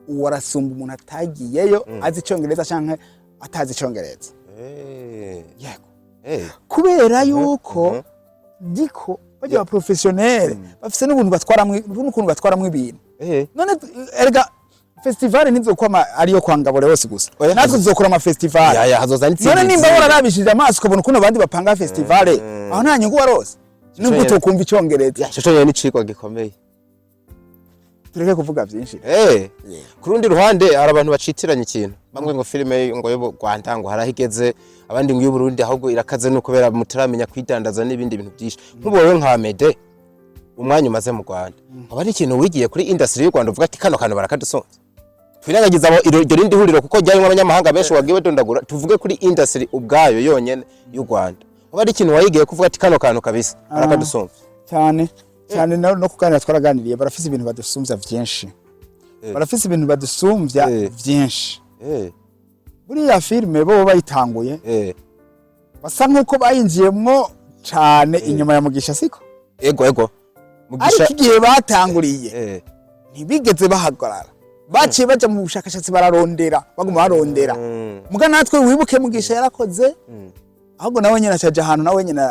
uwo arasumba umuntu atagiyeyo azi Icongereza canke atazi Icongereza. Yego. Kubera yuko diko bajya ba professionnel bafise n'ubuntu batwaramwo, n'ukuntu batwaramwo ibintu. None erega festival ntizokwama ariyo kwa Ngabo Leos gusa. Oya. Natwe tuzokora ama festival. Ya, hazoza n'itsinda. None nimba wararabishije amaso ukabona ukuntu abandi bapanga festival, aho nta nyungu warose nubwo utokumva Icongereza? Ico conyene ni icigwa gikomeye. Tureke kuvuga vyinshi. Ku rundi ruhande hari abantu bacitiranya ikintu, bamwe ngo filime ngo yo Rwanda ngo harahigeze, abandi ngo y'Uburundi ahubwo irakaze no kubera mutaramenya kwidandaza n'ibindi bintu byinshi. Nk'ubu wowe nka Mede, umwanya umaze mu Rwanda, haba ari ikintu wigiye kuri industry y'u Rwanda uvuga ati kano kantu barakadusonza? Twirengagiza abo iryo rindi huriro kuko ryarimo abanyamahanga benshi wagiye badondagura, tuvuge kuri industry ubwayo yonyene y'u Rwanda, haba ari ikintu wayigiye kuvuga ati kano kantu kabisa barakadusonza? Cyane cyane, no kuganira twaraganiriye, barafise ibintu badusumvya vyinshi. Barafise ibintu badusumvya vyinshi. Buriya filime bo bayitanguye basa nk'uko bayinjiyemwo cane inyuma ya Mugisha, siko? Ego. Mugisha. Ariko igihe batanguriye ntibigeze bahagarara. Baciye baja mu bushakashatsi, bararondera, baguma barondera. Muga natwe, wibuke Mugisha yarakoze, ahubwo nawe nyene acaja ahantu, nawe nyene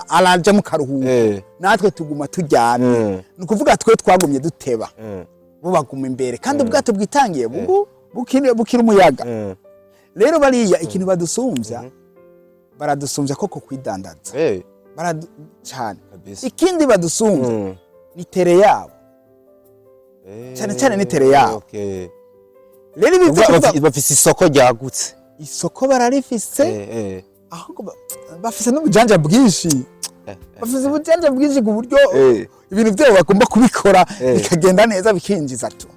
araja mu karuhuko. Natwe tuguma turyamye. Ni ukuvuga twe twagumye duteba, bo baguma imbere, kandi ubwato bwitangiye bugu bukiri umuyaga. Rero bariya ikintu badusumbya, baradusumbya koko kwidandaza. Cyane. Ikindi badusumbya ni terrain yabo. Cyane cyane ni terrain yabo. Rero ibi byo kuvuga Bafise isoko ryagutse. Isoko bararifise, ahubwo bafise n'ubujanja bwinshi. Bafise ubujanja bwinshi ku buryo ibintu byabo bagomba kubikora bikagenda neza, bikinjiza tu.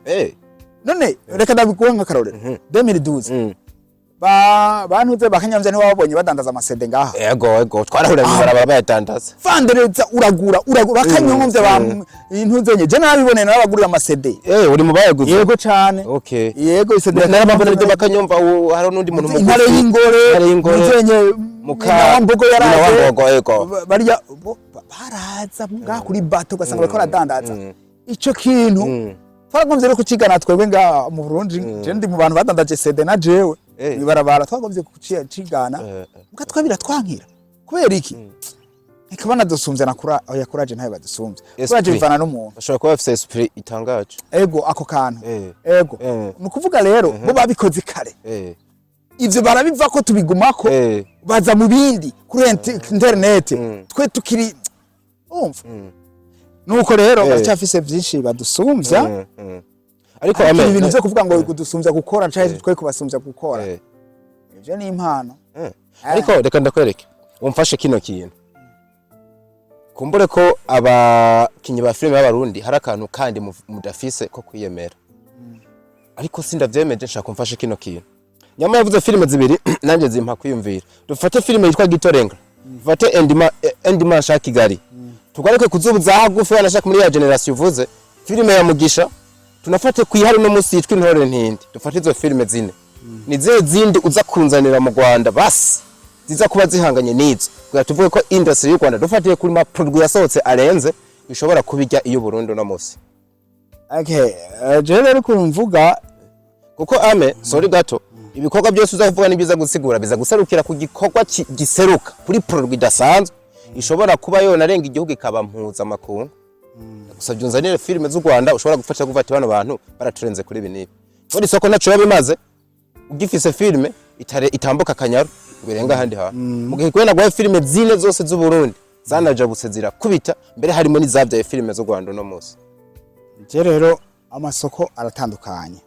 None reka ndabiguhe nk'akarorero: 2012, bantuze bakanyamvya, nibo babonye badandaza ama CD ngaha. Ego, twarahurira mw'ibarabara bayadandaza. Vandereza, uragura, uragura bakanyomvya ba intuzenye, je narabiboneye, narabagurira ama CD. Uri mu bayaguze? Yego cane. Yego, i CD. Narababona ibyo bakanyumva, hari n'undi muntu mugufi. Intare y'ingore. Intare y'ingore. Ntuzenye. Muka Mbogo yaraje. Nyina wa Mbogo, ego. Bariya bo baraza ngaha kuri bato, ugasanga bariko baradandaza ico kintu. Twaragombye rero kukigana twebwe ngaha mu Burundi. Je ndi mu bantu badandaje CD na jewe mw'ibarabara. Twagombye kucigana, muga twe biratwankira. Kubera iki? Eka banadusumbya na kura, oya, courage ntayo badusumbya. Esprit. Courage bivana n'umuntu. Bashobora kuba bafise esprit itangaje. Ego, ako kantu. Ego. Ni ukuvuga rero bo babikoze kare. Ivyo barabiva ko tubigumako, baza mu bindi kuri internet, twe tukiri umva. Nuko rero baracyafise vyinshi badusumvya. Ariko Ariko ame ibintu vyo kuvuga ngo kudusumbya gukora canke twe kubasumbya gukora, ivyo ni impano. Ariko reka ndakwereke, umfashe kino kintu, kumbure ko abakinyi ba filime b'Abarundi hari akantu kandi mudafise ko kwiyemera, ariko sindavyemeje. Nshaka umfashe kino kintu. Nyama yavuze filime zibiri, nanjye zimpa kwiyumvira. Dufate filime yitwa Gitorenga, dufate Endima, Endima Shaka Kigali, tugaruke kuzubu za hagufi, wanashaka muri ya generation uvuze, filime ya Mugisha, tunafate kwihari no musi yitwa Intore Ntindi. Dufate izo filime zine, ni zihe zindi uza kunzanira mu Rwanda basi ziza kuba zihanganye n'izo, kugira tuvuge ko industry y'u Rwanda, dufatiye kuri ma produit yasohotse arenze, ishobora kubijya iyo Burundi no musi? Okay, jewe rero ukuntu mvuga, Kuko ame sorry gato, ibikorwa byose uza kuvuga n'ibyiza gusigura biza guserukira ku gikorwa giseruka kuri produit idasanzwe, ishobora kuba yonarenga igihugu ikaba mpuzamakungu. Gusabye unzanire filime z'u Rwanda ushobora gufasha gufata bano bantu baraturenze kuri ibi n'ibi. Muri isoko ntaco biba bimaze ugifise filime itare itambuka akanyaru ngo irenge ahandi hantu, mu gihe kubera naguhaye filime zine zose z'u Burundi zanajabutse zirakubita, mbere harimo n'izabyaye filime z'u Rwanda uno munsi. Je rero amasoko aratandukanye.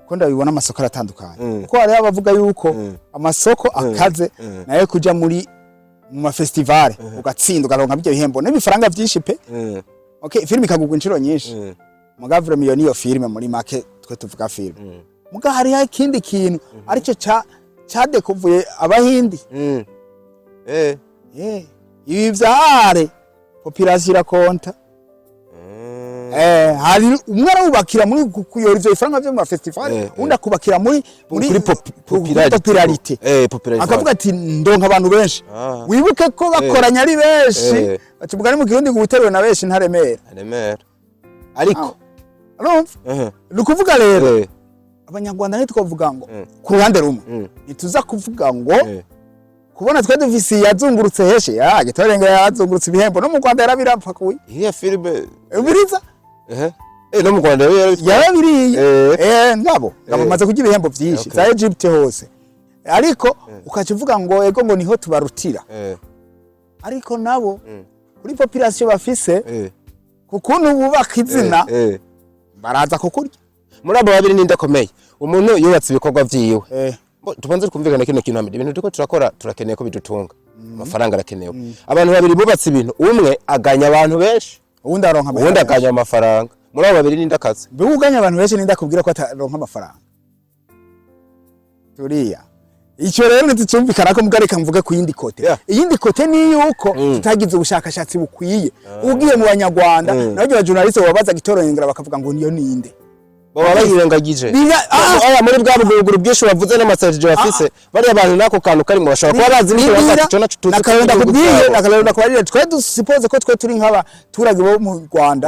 Ko ndabibona, amasoko aratandukanye, kuko hariho abavuga yuko amasoko akaze nayo kuja muri mu ma festival, ugatsinda, ukaronka ibyo bihembo n'ibifaranga byinshi pe. Okay, filime ikagurwa inshuro nyinshi. Muga vraiment iyo niyo filime muri make twe tuvuga filime. Muga hariho ikindi kintu aricyo ca cadekuvuye Abahindi. Ibi vyare population irakonta. Hari umwe arawubakira muri kuyora ivyo bifaranga vyo mu ma festival, undi akubakira muri Kuri kuri popularité. Popularité. Akavuga ati ndonka abantu benshi. Wibuke ko bakoranya ari benshi. Baca umugani mu Kirundi ngo uwuteruwe na benshi ntaremera. Aremera ariko. Urumva, ni ukuvuga rero Abanyarwanda ntitwavuga ngo ku ruhande rumwe ntituza kuvuga ngo kubona twe dufise yazungurutse heshe ya Gitorenga, yazungurutse ibihembo no mu Rwanda yarabirapfa kuwi. Iriya filime. Ubiriza. No mu Rwanda rero Yarabiriye. Ngabo ngabo maze kurya ibihembo byinshi za Egypt hose, ariko ukaca uvuga ngo ego, ngo niho tubarutira. Ariko nabo kuri population bafise, ku kuntu bubaka izina, baraza kukurya. Muri abo babiri ninde akomeye? Umuntu yubatse ibikorwa vyiwe. Tubanze twumvikane kino kintu hamwe. Ibintu turiko turakora turakeneye ko bidutunga, amafaranga arakenewe. Abantu babiri bubatse ibintu, umwe aganya abantu benshi, uwundi aronka uwundi amafaranga. aganya amafaranga. Muri abo babiri ninde akaze? Mbega uganya abantu benshi, ninde akubwira ko ataronka amafaranga? Turiya icyo rero ntitucyumvikana ko. Mbwa reka mvuge ku yindi côté. Iyindi côté ni yuko tutagize ubushakashatsi bukwiye. Ugiye mu Banyarwanda nabyo ba journaliste babaza Gitorengera, bakavuga ngo niyo ninde? Baba bayirengagije. Ah! Oya, muri bwa buguruguru bwinshi bavuze n'ama stratégie bafise, bariya bantu n'ako kantu karimo bashobora kuba bazi n'icyo bafata, ico naco tuzi. Nakarero Ku gihugu ndakubwiye, cabo. Nakarero ndakubarire, twe dusipoze ko twe turi nk'abaturage bo mu Rwanda,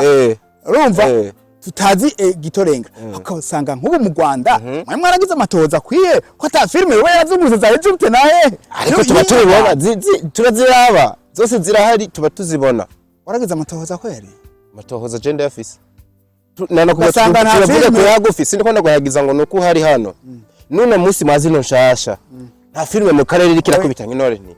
urumva, Tutazi gitorenga, ukasanga nk'ubu mu Rwanda mwe mwaragize amatohoza akwiye ko ata filime we yarazungurutse za Egypte na hehe? Ariko tuba tubibona, turaziraba zose, zirahari, tuba tuzibona. Waragize amatohoza kweri? Amatohoza je ndayafise. Nanakuba Ugasanga nta turavuga filime. Kuyagufi sindiko ndaguhagiza ngo nuko uhari hano nuno munsi mwa zino nshasha nta filime mu karere iriko irakubita nk'intore nti.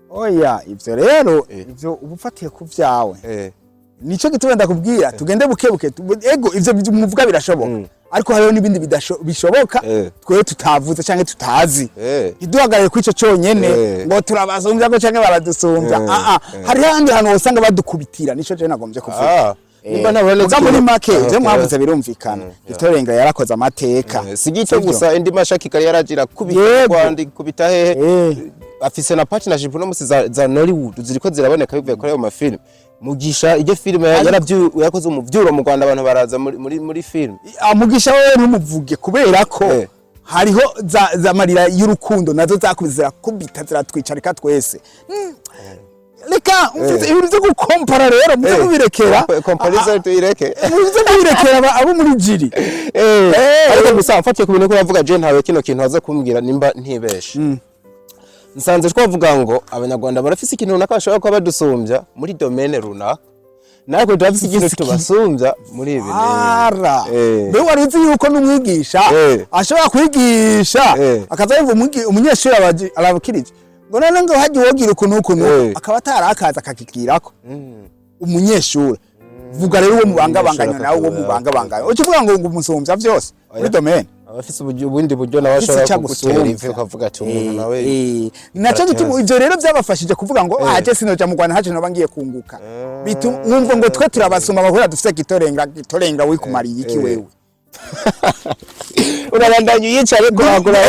Oya, ivyo rero, ivyo uba ufatiye ku vyawe. Nico gituma ndakubwira tugende buke buke. Ego, ivyo muvuga birashoboka, ariko hariho n'ibindi bishoboka twe tutavuze canke tutazi. Ntiduhagarare kuri ico conyene ngo turabasumbya ko canke baradusumbya. Ah ah, hariho ahandi hantu usanga badukubitira, nico je nagombye kuvuga. Ah, nimba ntabona. Muga muri make, Ah, ivyo mwavuze birumvikana, Gitorenga yarakoze amateka. Si gito. Sivyo? Gusa indi mashaki kari yaragira kubita Rwanda, kubita hehe. Afise na partnership no musi za Nollywood ziriko ziraboneka bivuye kuri ayo mafilm. Mugisha iryo filime yaravyu yakoze umuvyuro mu Rwanda, abantu baraza muri film. Mugisha wewe ntumuvuge kubera ko hariho za marira y'urukundo nazo zakubise, zirakubita, ziratwicarika twese. Reka umvise, ibintu vyo gukompara rero muze mubirekera. Comparison tuyireke. Muze mubirekera abo muri jiri. Ariko gusa mfatiye ku bintu ko bavuga, je ntawe kino kintu aza kumbwira nimba ntibeshe. Nsanze twavuga ngo Abanyarwanda barafise ikintu runaka bashobora kuba badusumbya muri domaine runaka, natwe turafise ikintu tubasumbya muri ibi n'ibi. Ara mbe wari uzi yuko n'umwigisha ashobora kwigisha akaza yumva umunyeshuri arabukirije ngo none ngo hajya uwogira ukuntu ukuntu, akaba atarakaza akakigirako umunyeshuri. Vuga rero uwo mubangabanganya nawe, uwo mubangabanganya, uca uvuga ngo umusumbya vyose muri domaine. Abafise ubundi buryo nawe Afise ashobora icyo kugutera agusumbya. ivi ukavuga ati umuntu nawe. Naco gituma ivyo rero byabafashije kuvuga ngo ah, je sinoja mu Rwanda, ntaco noba ngiye kunguka. Wumva ngo twe turabasumba bakora dufise Gitorenga. Gitorenga wikumariye iki wewe? Urabandanya uyicare kuragura.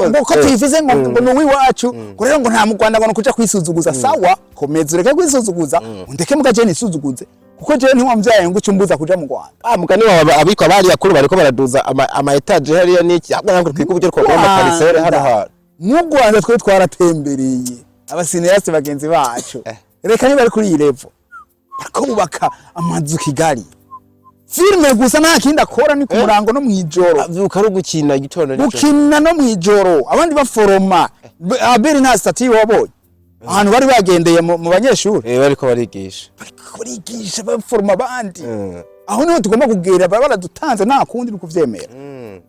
Ngo ko tuyifise, ngo ni uw'iwacu, ngo rero ngo nta mu Rwanda, ngo ni ukuja kwisuzuguza. Sawa, komeza ureke kwisuzuguza, undeke muga je nisuzuguze, kuko jewe ntiwamvyaye ngo uce umbuza kuja mu Rwanda. Ah, mugani wawe, abitwa bariya kuri bariko baraduza ama étage hariya n'iki, ahubwo ntabwo twiga uburyo twakora ama parcelle hano hantu. Mu Rwanda twe twaratembereye, aba cinéastes bagenzi bacu, reka niba ari kuri iyi level bariko bubaka amazu Kigali, filime gusa nta kindi akora, ni ku murango no mw'ijoro. Avyuka ari ugukina igitondo nijoro. Gukina no mw'ijoro, abandi baforoma. Abeli nta statut wabonye ahantu bari bagendeye mu banyeshuri? Bariko barigisha. Bariko barigisha, baforoma abandi. Aho niho tugomba kugera, baba baradutanze, nta kundi ni kuvyemera.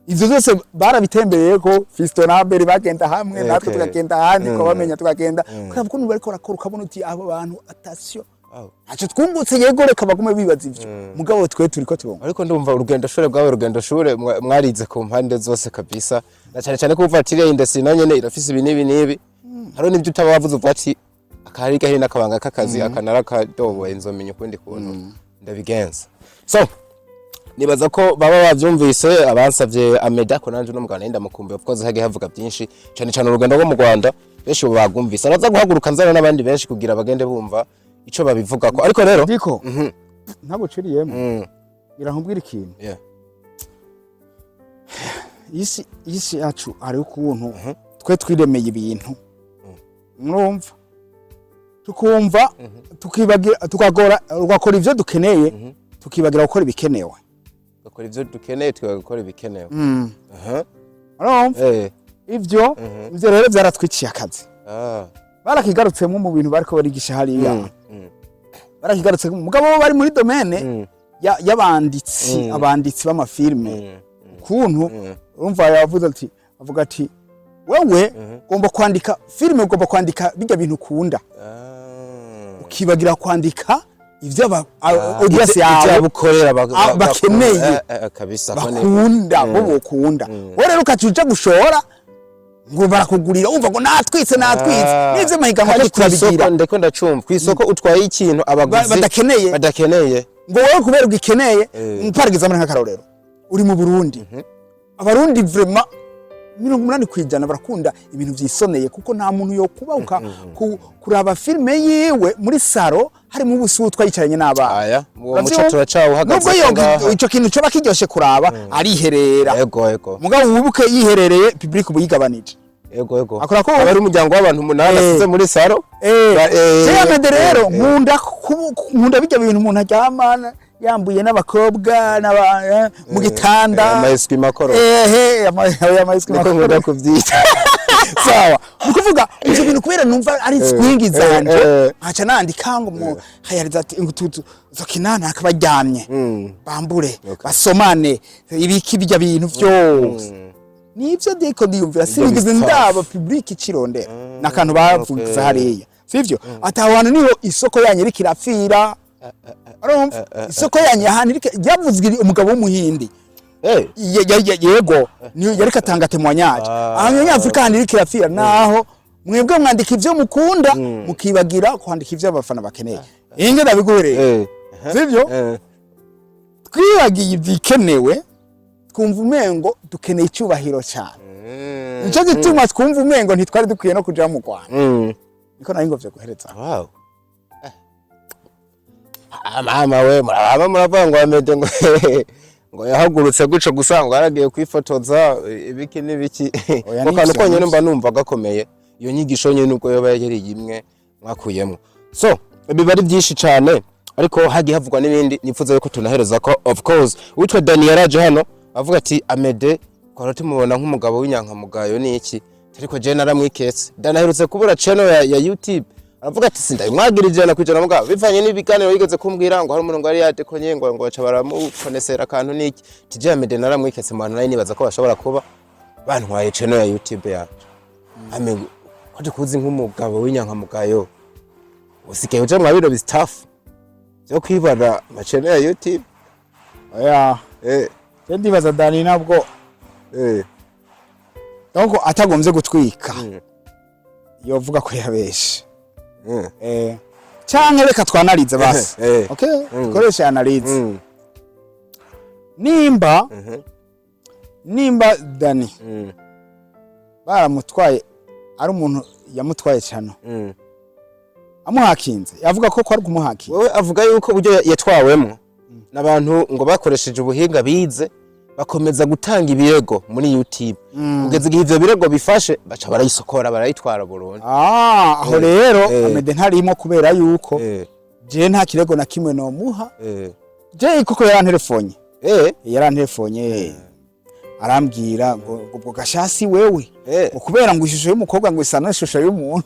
Ivyo byose barabitembereye ko Fiston na Abeli bagenda hamwe, natwe tukagenda ahandi, twabamenya, tukagenda kuraba ukuntu bariko barakora, ukabona uti abo bantu, attention. Ntacyo twungutse, yego, reka bagume bibaza ivyo, mugabo twe turiko turunga. Ariko ndumva urugendo shure bwawe, urugendo shure mwarize ku mpande zose kabisa, na cyane cyane ko uvuga ati iriya industry nayo nyene irafise ibi n'ibi n'ibi. Hariho n'ibyo utaba wavuze, uvuga ati akahari gahiri n'akabanga k'akazi akanara kadoboye, nzomenya ukundi kuntu ndabigenza. So nibaza ko baba bavyumvise abansavye Ameda, ko nanje no mugana ndamukumbuye. Of course hagiye havuga byinshi cyane cyane urugendo rwo mu Rwanda, benshi ubu bagumvise. Araza guhaguruka nzana n'abandi benshi kugira bagende bumva ico babivugako. Ariko rero Ndiko ntaguciriyemo, irankubwira ikintu. Isi yacu hariho ukuntu twe twiremeye ibintu, murumva, tukumva tukibagira, tukagora, tugakora ivyo dukeneye, tukibagira gukora ibikenewe. Gakora ivyo dukeneye, tugakora ibikenewe. Urumva? Ivyo rero vyaratwiciye akazi. Barakigarutsemo mu bintu bariko barigisha hariya, barakigarutsemo, mugabo bo bari muri domaine y'abanditsi, abanditsi b'amafilme. Ukuntu urumva yavuze ati, avuga ati wewe ugomba kwandika filime, ugomba kwandika bijya bintu ukunda, ukibagira kwandika ivyo audience yawe ivyo abukorera bakeneye. Kabisa ko Bakunda, bo bokunda. Wowe rero ukaca uja gushora ngo barakugurira, wumva ngo natwitse, natwitse, n'ivyo mahiganwa Kandi kenshi kw'isoko turabigira. Ndeko ndacumva kw'isoko utwaye ikintu abaguzi badakeneye. Badakeneye. Ngo wowe kubera ugikeneye. Par exemple, nk'akarorero, uri mu Burundi, Abarundi vraiment 80% barakunda ibintu vyisoneye, kuko nta muntu yokubahuka kuraba filime yiwe muri salon harimo ubusutwa yicaranye n'abana. Aya uwo muco Uravyumva? turacawuhagaze. Nubwo ico kintu coba kiryoshe kuraba, ariherera. Ego ego. Mugabo wibuke, yiherereye, public ubu yigabanije. Ego ego. Akora ko- Aba ari umuryango w'abantu umunani asize muri salon. Jewe Amede rero nkunda bijya bintu umuntu aryamana. Yambuye n'abakobwa mu gitanda. Amayiswi makoro. Ehe, amayiswi Niko makoro. nkunda kubyita. Sawa, ni ukuvuga ivyo bintu kubera numva ari swingi zanje, nkaca nandika ngo mu hayariza ati ngo tutu zokinana akabaryamye, bambure, basomane, ibiki, bijya bintu vyose nivyo ndiko ndiyumvira. Sinigeze Stuff. ndaba public icirondera n'akantu bavuze hariya, sivyo? Ati aho hantu niho isoko yanyu iriko irapfira. Urumva isoko yanyu ahantu iriko yavuzwe umugabo w'Umuhindi. Yego, niyo yariko atanga témoignage. Ahantu Nyafurika, ahantu iriko irapfira, naho mwebwe mwandika ivyo mukunda, mukibagira kwandika ivyo abafana bakeneye. Inge ndabiguhereye, sivyo? Twibagiye ivyikenewe, twumva umengo dukeneye icyubahiro cyane. Nico gituma twumva umengo ntitwari dukwiye no kuja mu Rwanda. Niko nari ngomvye guhereza. Wow. Ah, mama we, muraba muravuga ngo Amede ngo yahagurutse guco gusa, ngo yaragiye kwifotoza ibiki n'ibiki. Oya, Ngo kantu nivyo, konyene nivyo. Mba numva gakomeye iyo nyigisho nyene, nubwo yoba yari imwe mwakuyemo. So biba ari byinshi cane, ariko hagiye havugwa n'ibindi nifuza yuko tunahereza ko, of course, uwitwa Dani yaraje hano avuga ati Amede twara tumubona nk'umugabo w'inyankamugayo n'iki, ariko je naramwiketse. Dani aherutse kubura channel ya YouTube, aravuga ati sindabimwagira 100%, mugabo bivanye n'ibiganiro yigeze kumbwira ngo hari umuntu ngo yari yadekonye, ngo baca baramukonesera akantu n'iki, tije Amede naramwiketse mu bantu nari nibaza ko bashobora kuba bantwaye channel ya YouTube yacu. Ame ko tukuzi nk'umugabo w'inyankamugayo, usigaye uja mwa bino bi stuff byo kwibara ama channel ya YouTube? Oya. Je ndibaza Dani nabwo donc atagombye gutwika, yovuga ko yabeshe. Canke reka twanalize basi. Okay, dukoreshe analyse. Nimba nimba Dani baramutwaye, ari umuntu yamutwaye cyane, amuhakinze, yavuga ko ari kumuhakinga. Wewe avuga yuko uburyo yatwawemo n'abantu ngo bakoresheje ubuhinga bize, bakomeza gutanga ibirego muri YouTube kugeza igihe ivyo birego bifashe, baca barayisokora, barayitwara burundu. Ah, aho rero Amede ntarimo, kubera yuko je nta kirego na kimwe nomuha. Je koko yaranterefonye. Yaranterefonye, arambwira ngo ubwo gashasi wewe, ngo kubera ngo ishusho y'umukobwa ngo isa n'ishusho y'umuntu.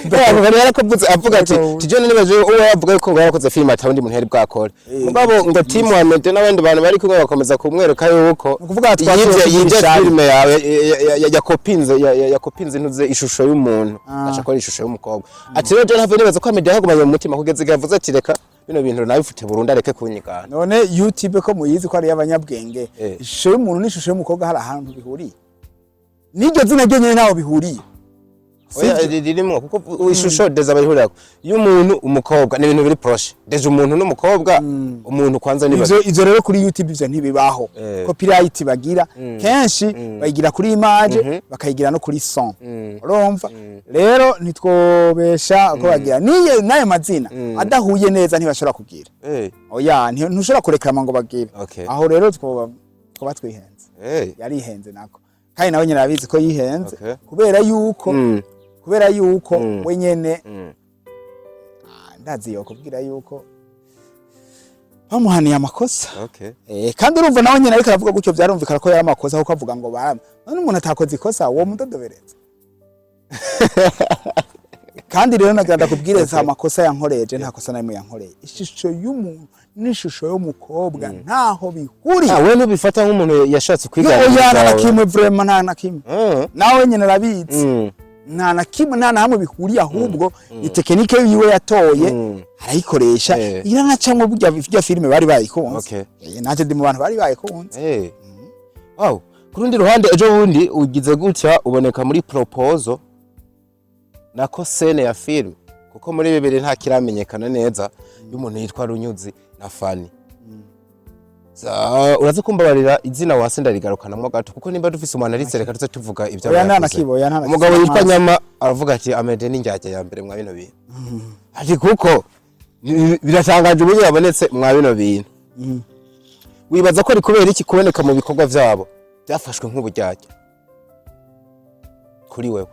Ako kantu yarakuvuze, avuga ati tijene nibaje uwo yavuga yuko ngo yarakoze filime atawundi muntu yari bwakore, mugabo ngo team wa Amede n'abandi bantu bari kumwe bakomeza kumwereka yuko Ukuvuga twasuye yivye kugira filime yawe, yakopinze yakopinze intuze ishusho y'umuntu, aca akora ishusho y'umukobwa. Ati rero je ntavyo nibaza ko Amede yahagumanye mu mutima kugeza igihe avuze ati reka bino bintu nabifute burundu, areke kunyigana. None YouTube ko muyizi ko ari iy'abanyabwenge, ishusho y'umuntu n'ishusho y'umukobwa hari ahantu bihuriye? N'iryo zina ryo ntaho bihuriye. Oya, ririmo, kuko ishusho déjà barihurira y'umuntu, umukobwa ni ibintu biri proche déjà, umuntu n'umukobwa, umuntu kwanza ni Ivyo rero kuri YouTube ivyo ntibibaho. Copyright bagira kenshi bayigira kuri image, bakayigira no kuri son. Urumva rero ntitwobesha ko bagira niye n'ayo mazina adahuye neza ntibashobora kugira. Oya, ntushobora kureklama ngo bagire. Aho rero twoba twihenze. Yarihenze nako, kandi nawe nyine arabizi ko yihenze, kubera yuko we nyene ndazi yokubwira yuko bamuhaniye amakosa. Kandi urumva nawe nyene ariko aravuga gutyo, vyarumvikana ko yari amakosa, kuko avuga ngo bara none umuntu atakoze ikosa uwo mudodobereza. Kandi rero nagira ndakubwire, si amakosa yankoreye, je nta kosa narimwe yankoreye. Ishusho y'umuntu n'ishusho y'umukobwa ntaho bihuriye. Ah, we ntubifata nk'umuntu yashatse kwigana Oya, nta na ibyawe? kimwe vraiment, nta na kimwe. Nawe nyene arabizi. Nta na kimwe, nta na hamwe bihuriye. Ahubwo ni technique yiwe yatoye, arayikoresha, iranacamwo. Burya burya filime bari bayikunze. Nanje ndi mu bantu bari bayikunze. Wow. Ku rundi ruhande, ejo bundi ugize gutya uboneka muri proposal nako scène ya film, kuko muri bibiri nta kiramenyekana neza, y'umuntu yitwa Runyuzi na Fani. Uraza kumbabarira, izina wase ndarigarukanamwo gato, kuko nimba dufise umuntu aritse, reka tuze tuvuga ibyo Oya, nta na yavuze. kimwe, oya, nta na Umugabo kimwe. yitwa Nyama aravuga ati Amede ni indyarya ya mbere mwa bino bintu, ati kuko biratangaje uburyo yabonetse mwa bino bintu. Wibaza ko ari kubera iki kuboneka mu bikorwa vyabo byafashwe nk'uburyarya kuri wewe?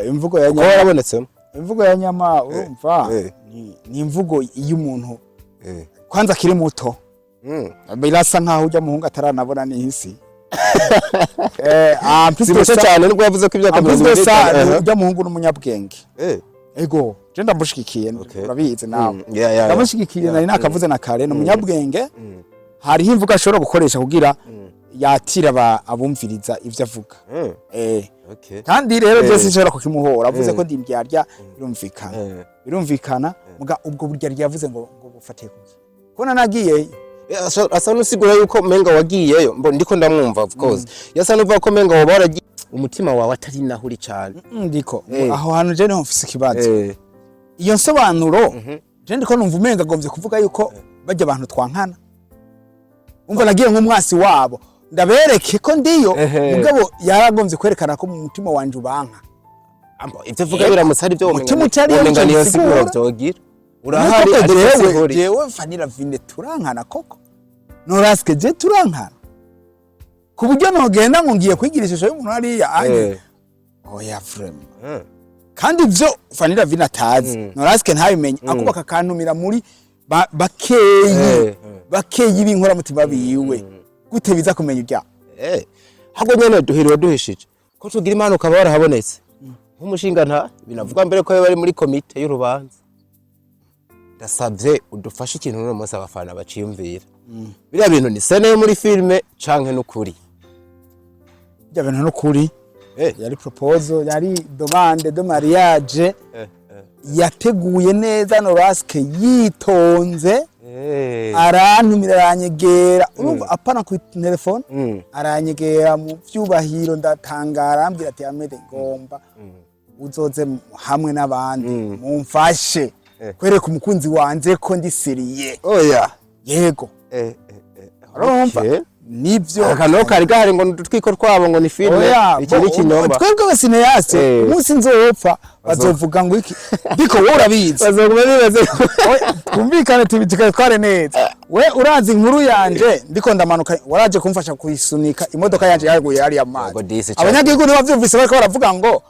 Imvugo ya Kuko Nyama warabonetsemo. Imvugo ya nyama, urumva, ni imvugo y'umuntu kwanza akiri muto. Birasa nkaho ujya muhungu ataranabona n'isi. En plus Si de muto ça, cyane, nubwo yavuze ko imyaka en plus 25. de ça, ujya muhungu n'umunyabwenge. Ego, je ndamushigikiye. Urabizi nawe. Ndamushigikiye. Nari nakavuze na kare, ni umunyabwenge. Hariho imvugo ashobora gukoresha kugira yatira abumviriza ivyo avuga. Kandi rero byose nshobora kukimuhora. Avuze ko ndi indyarya, birumvikana. Birumvikana, muga ubwo burya yavuze ngo bufatiye kuki? Kubona nagiyeyo. Asa n'usigura yuko menga wagiyeyo, mbo ndiko ndamwumva, of course yasa n'uvuga ko menga woba waragiye umutima wawe atari naho uri cyane. Ndiko aho hantu je niho mfise ikibazo. Iyo nsobanuro je ndiko numva umenga agombye kuvuga yuko bajya abantu twankana, umva, nagiye nk'umwasi wabo, ndabereke ko ndiyo. Mugabo yaragombye kwerekana ko mu mutima wanje ubanka. Ambo ivyo uvuga biramutse ari byo, Umutima utariyo womenga nico niyo siguro bisigura. vyogira urahari, Ariko ariko jewe sihori. Jewe Fanny Lavine turankana koko? Noraske je turankana ku buryo nogenda ngo ngiye kwigira ishusho y'umuntu hariya anye? Oya, vraiment. Kandi ivyo Fanny Lavine atazi, Noraske ntabimenye, akubaka akantumira muri bakeyi, bakeyi b'inkoramutima biwe, gute biza kumenya ibya Ahubwo nyene duhiriwe duhishije ko tugira Imana ukaba warahabonetse nk'umushinga nta binavugwa mbere ko bari muri komite y'urubanza. Ndasabye udufashe ikintu n'uno munsi abafana baciyumvira: biriya bintu ni scène yo muri filime canke n'ukuri? Ibyo bintu n'ukuri. Yari proposal, yari demande de mariage yateguye neza Noraske, yitonze. Arantumira, aranyegera, urumva, apana ku telefone. Aranyegera mu vyubahiro, ndatangara. Arambwira ati: "Amede, ngomba uzoze hamwe n'abandi mumfashe kwereka umukunzi wanje ko ndi sérieux." Oya. Yego. Urumva, nivyo. Akantu kari gahari ngo ni udutwiko twabo, ngo ni filime. Oya, iki ni ikinyoma. Twebwe aba cinéastes, umunsi nzopfa bazovuga ngo iki? Ndiko wowe urabizi. Bazoguma bibaze. Oya, twumvikane, tubitware neza. We urazi inkuru yanje, ndiko ndamanuka, waraje kumfasha kuyisunika imodoka yanje yaguye hariya mazi. Yego, disi cane. Abanyagihugu nibavyumvise bariko baravuga ngo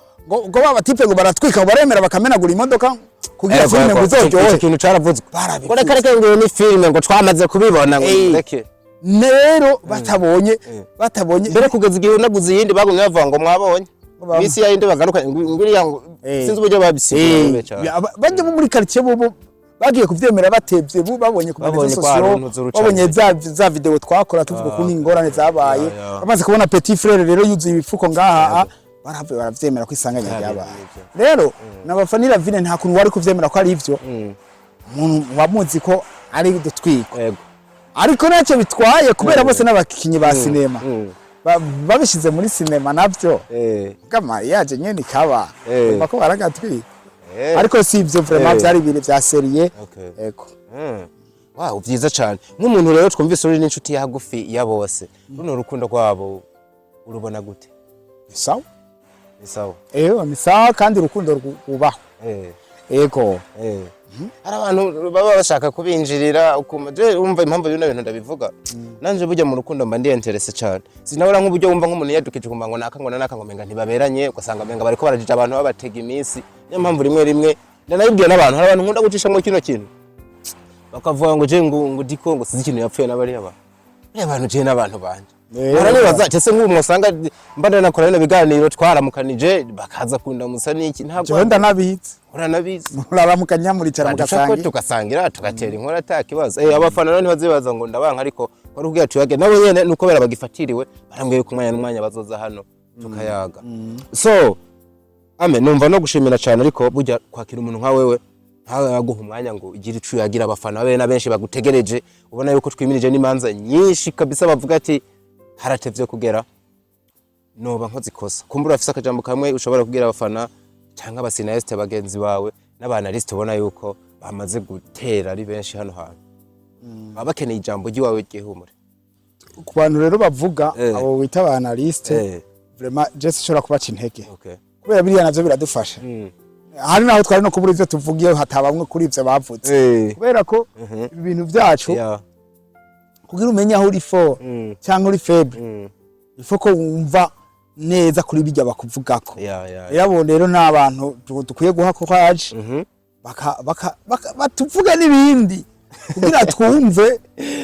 ba batipe ngo baratwika, ngo baremera bakamenagura imodoka kugira filime ngo Ico izoryohe. kintu caravuzwe. Barabivuze. Ngo reka reka, ngo ni filime, ngo twamaze kubibona, ngo reke. Rero batabonye, batabonye. Mbere kugeza igihe unaguze iyindi, bagumye bavuga ngo mwabonye misi yayindi bagaruka ngo iriya, ngo sinzi uburyo babisigura cyane. Bajya bo muri quartier bo bagiye kuvyemera batevye, bo babonye ku Babonye réseaux ko hari sociaux, untuze urucanye. babonye za vidéo twakora tuvuga ukuntu ingorane zabaye. Bamaze kubona petit frère rero yuzuye ibifuko ngaha, baravuye baravyemera ko isanganya ryabaye. Rero n'abafana Lavine, nta kuntu wari kuvyemera ko ari ivyo, umuntu wamuzi ko ari dutwiko. Ariko ntacyo bitwaye, kubera bose n'abakinyi ba sinema. Babishize muri sinema navyo bwa mariage nyene ikaba, urumva ko baragatwika. Ariko si ivyo vraiment, byari ibintu vya sérieux. Ego. Wow, byiza cyane. Nk'umuntu rero twumvise uri n'inshuti ya hagufi ya bose, runo rukundo rwabo urubona gute? Ni sawa. Ni sawa. Eyo, ni sawa, kandi urukundo rwubahwa. Ego. Hari abantu baba bashaka kubinjirira ukuma. Je urumva impamvu bino bintu ndabivuga, nanje burya mu rukundo mba ndi intéressé cyane. Sinabura nk'uburyo wumva nk'umuntu yadukije ukumva ngo naka, ngo naka, ngo menga ntibaberanye, ugasanga menga bariko barajija abantu babatega iminsi. Niyo mpamvu rimwe rimwe ndanabibwiye n'abantu, hari abantu nkunda gucishamwo kino kintu, bakavuga ngo je ngo diko ngo sizi ikintu yapfuye n'abariya bantu, bariya bantu, je n'abantu banje. Uranibaza ese nk'ubu mwosanga mba ndanakora bino biganiro, twaramukanije, bakaza kundamutsa n'iki, ntabwo Jewe ndanabizi. Uranabizi. Muraramukanya, muricara, ducako mugasangira. Tugasangira, tugatera inkuru ata kibazo. Abafana rero ntibazibaza ngo ndabanka, ariko wari ubwira tuyage nabo nyene nuko bera bagifatiriwe, barambwiye ko umwanya n'umwanya bazoza hano tukayaga. So ame numva no gushimira cyane, ariko burya kwakira umuntu nka wewe ntawe yaguha umwanya ngo ugire ico yagira, abafana babe na benshi bagutegereje, ubona yuko twimirije n'imanza nyinshi kabisa, bavuga ati haratevye kugera, noba nkoze ikosa. Kumbura urafise akajambo kamwe ushobora kubwira abafana cyangwa aba cinéastes bagenzi bawe n'aba analystes, ubona yuko bamaze gutera ari benshi hano hantu, baba bakeneye ijambo ry'iwawe ryihumure. Ku bantu rero bavuga, abo bita ba analyste, vraiment je sinshobora kubaca intege, kubera biriya navyo biradufasha. Hari naho twari no kubura ivyo tuvuga iyo hatabamwe kuri ivyo bavuze, kubera ko ibi bintu vyacu, kugira umenye aho uri fort cyangwa uri faible, ifo ko wumva neza kuri bijya bakuvugako. Ya. Rero abo rero ni abantu dukwiye guha courage, batuvuge n'ibindi kugira twumve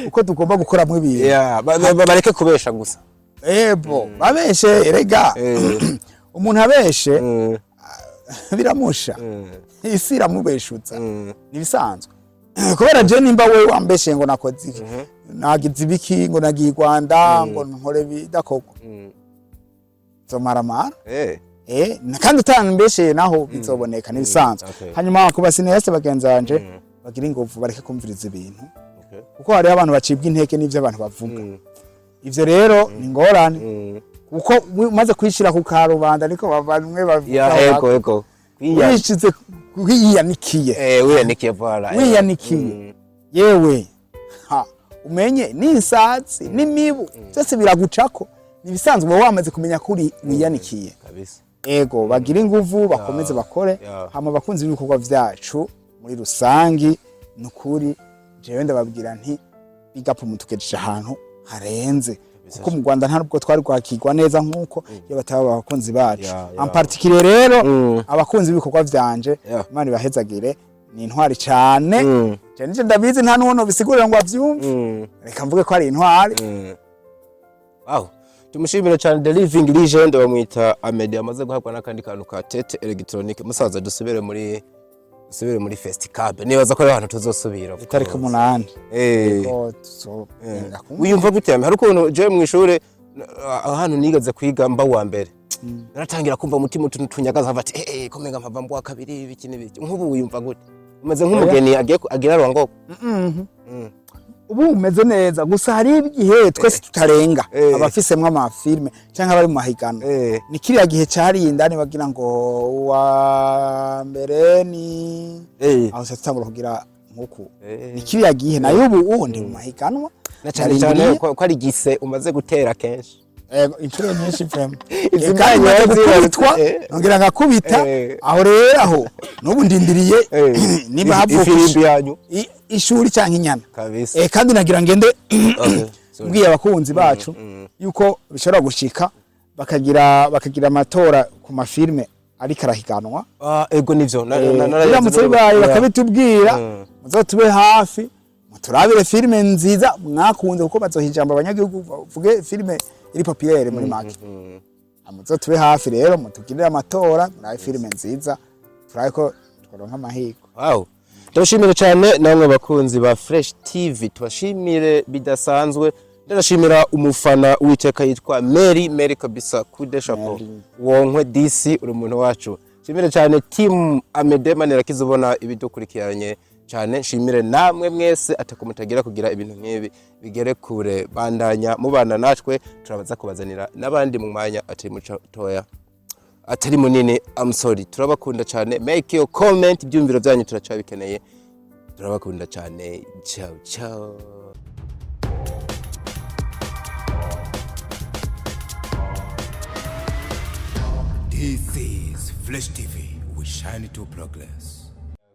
uko tugomba gukoramo ibintu. Ya, bareke kubesha gusa. Ebo babeshe erega, umuntu abeshe biramusha, isi iramubeshutsa. Nibisanzwe, kubera je nimba wewe wambeshe ngo nakoze iki, nagize ibiki, ngo nagiye i Rwanda ngo nkore bidakorwa, zomaramara. Kandi utambesheye naho bizoboneka, nibisanzwe. Hanyuma ku ba cinéastes bagenzi banje, bagira inguvu, bareke kumviriza ibintu, kuko hariho abantu bacibwa intege n'ivyo abantu bavuga. Ivyo rero ni ingorane, kuko umaze kwishira ku karubanda niko bamwe bavuga. Ya, ego. Wishize, wiyanikiye. Wiyanikiye, voilà. Wiyanikiye, yewe ha, umenye n'insatsi n'imibu byose biragucako, nibisanzwe, uba wamaze kumenya ko uri wiyanikiye. Ego, bagira inguvu, bakomeze bakore. Hama abakunzi b'ibikorwa vyacu muri rusangi, nukuri jewe ndababwira nti big up, mutugejeje ahantu harenze, kuko mu Rwanda nta nubwo twari kwakirwa neza nkuko iyo bataba abakunzi bacu. Ya. En particulier rero abakunzi b'ibikorwa vyanje, Imana ibahezagire, ni intwari cane. Je nije ndabizi, nta n'uwo bisigurira ngo avyumve. Reka mvuge ko ari intwari. Wow. Tumushimire cyane The Living Legend, bamwita Amede, amaze guhabwa n'akandi kantu ka tete electronique. Musaza, dusubire muri Festicab. Nibaza ko ari ahantu tuzosubira. Itariki 8. Ko tuzogenda kumwe. Wiyumva gute? Hari ukuntu je mu ishure ahantu nigaze kwiga mba wa mbere, naratangira kumva umutima utuntu tunyagaza, nkavuga ati komenga mpava mbwa kabiri, ibiki n'ibiki. Nk'ubu wiyumva gute? Umeze nk'umugeni agiye agira rongoko. Ubu umeze neza, gusa hari igihe twese tutarenga, abafisemwo ama films cyangwa abari mu mahiganwa. Ni kiriya gihe cari indani bagira ngo uwa mbere ni aho tutangura kugira nkuku. Ni kiriya gihe nayo ubu ubu ndi mu mahiganwa. Na cyane cyane Narindiriye. ko ari gise umaze gutera kenshi. Ego, inshuro nyinshi vraiment. Izi Kandi myanya maze gukubitwa, nongera ngakubita. Aho rero aho n'ubu ndindiriye niba havuka Ifirimbi yanyu. Ishuri canke inyana. Kandi nagira ngende Okay, sorry. mbwiye abakunzi bacu yuko bishobora gushika bakagira amatora ku ma films ariko arahiganwa. Ah, ego nivyo. Biramutse bibaye bakabitubwira, muzotube hafi muturabire filime nziza mwakunze, kuko bazoha ijambo abanyagihugu bavuge filime iri populaire muri make. Muzotube hafi rero mutugirire amatora, murabe filime nziza, turabe ko tworonka amahirwe. Wow. Ndabashimire cyane namwe bakunzi ba Fresh TV, tubashimire bidasanzwe. Ndashimira umufana witeka yitwa Mary Mary, kabisa kude chapeau. Mary. Wonkwe DC, uri umuntu wacu. Shimire cyane team Amede Manirakiza ubona ibidukurikiranye cyane. Nshimire namwe mwese atako mutagira kugira ibintu nk'ibi bigere kure. Bandanya mubana natwe, turabaza kubazanira n'abandi mu mwanya atari mutoya, atari munini. I'm sorry. Turabakunda cyane. Make your comment, ibyumviro byanyu turacabikeneye. Turabakunda cyane. Ciao ciao. This is Flash TV. We shine to progress.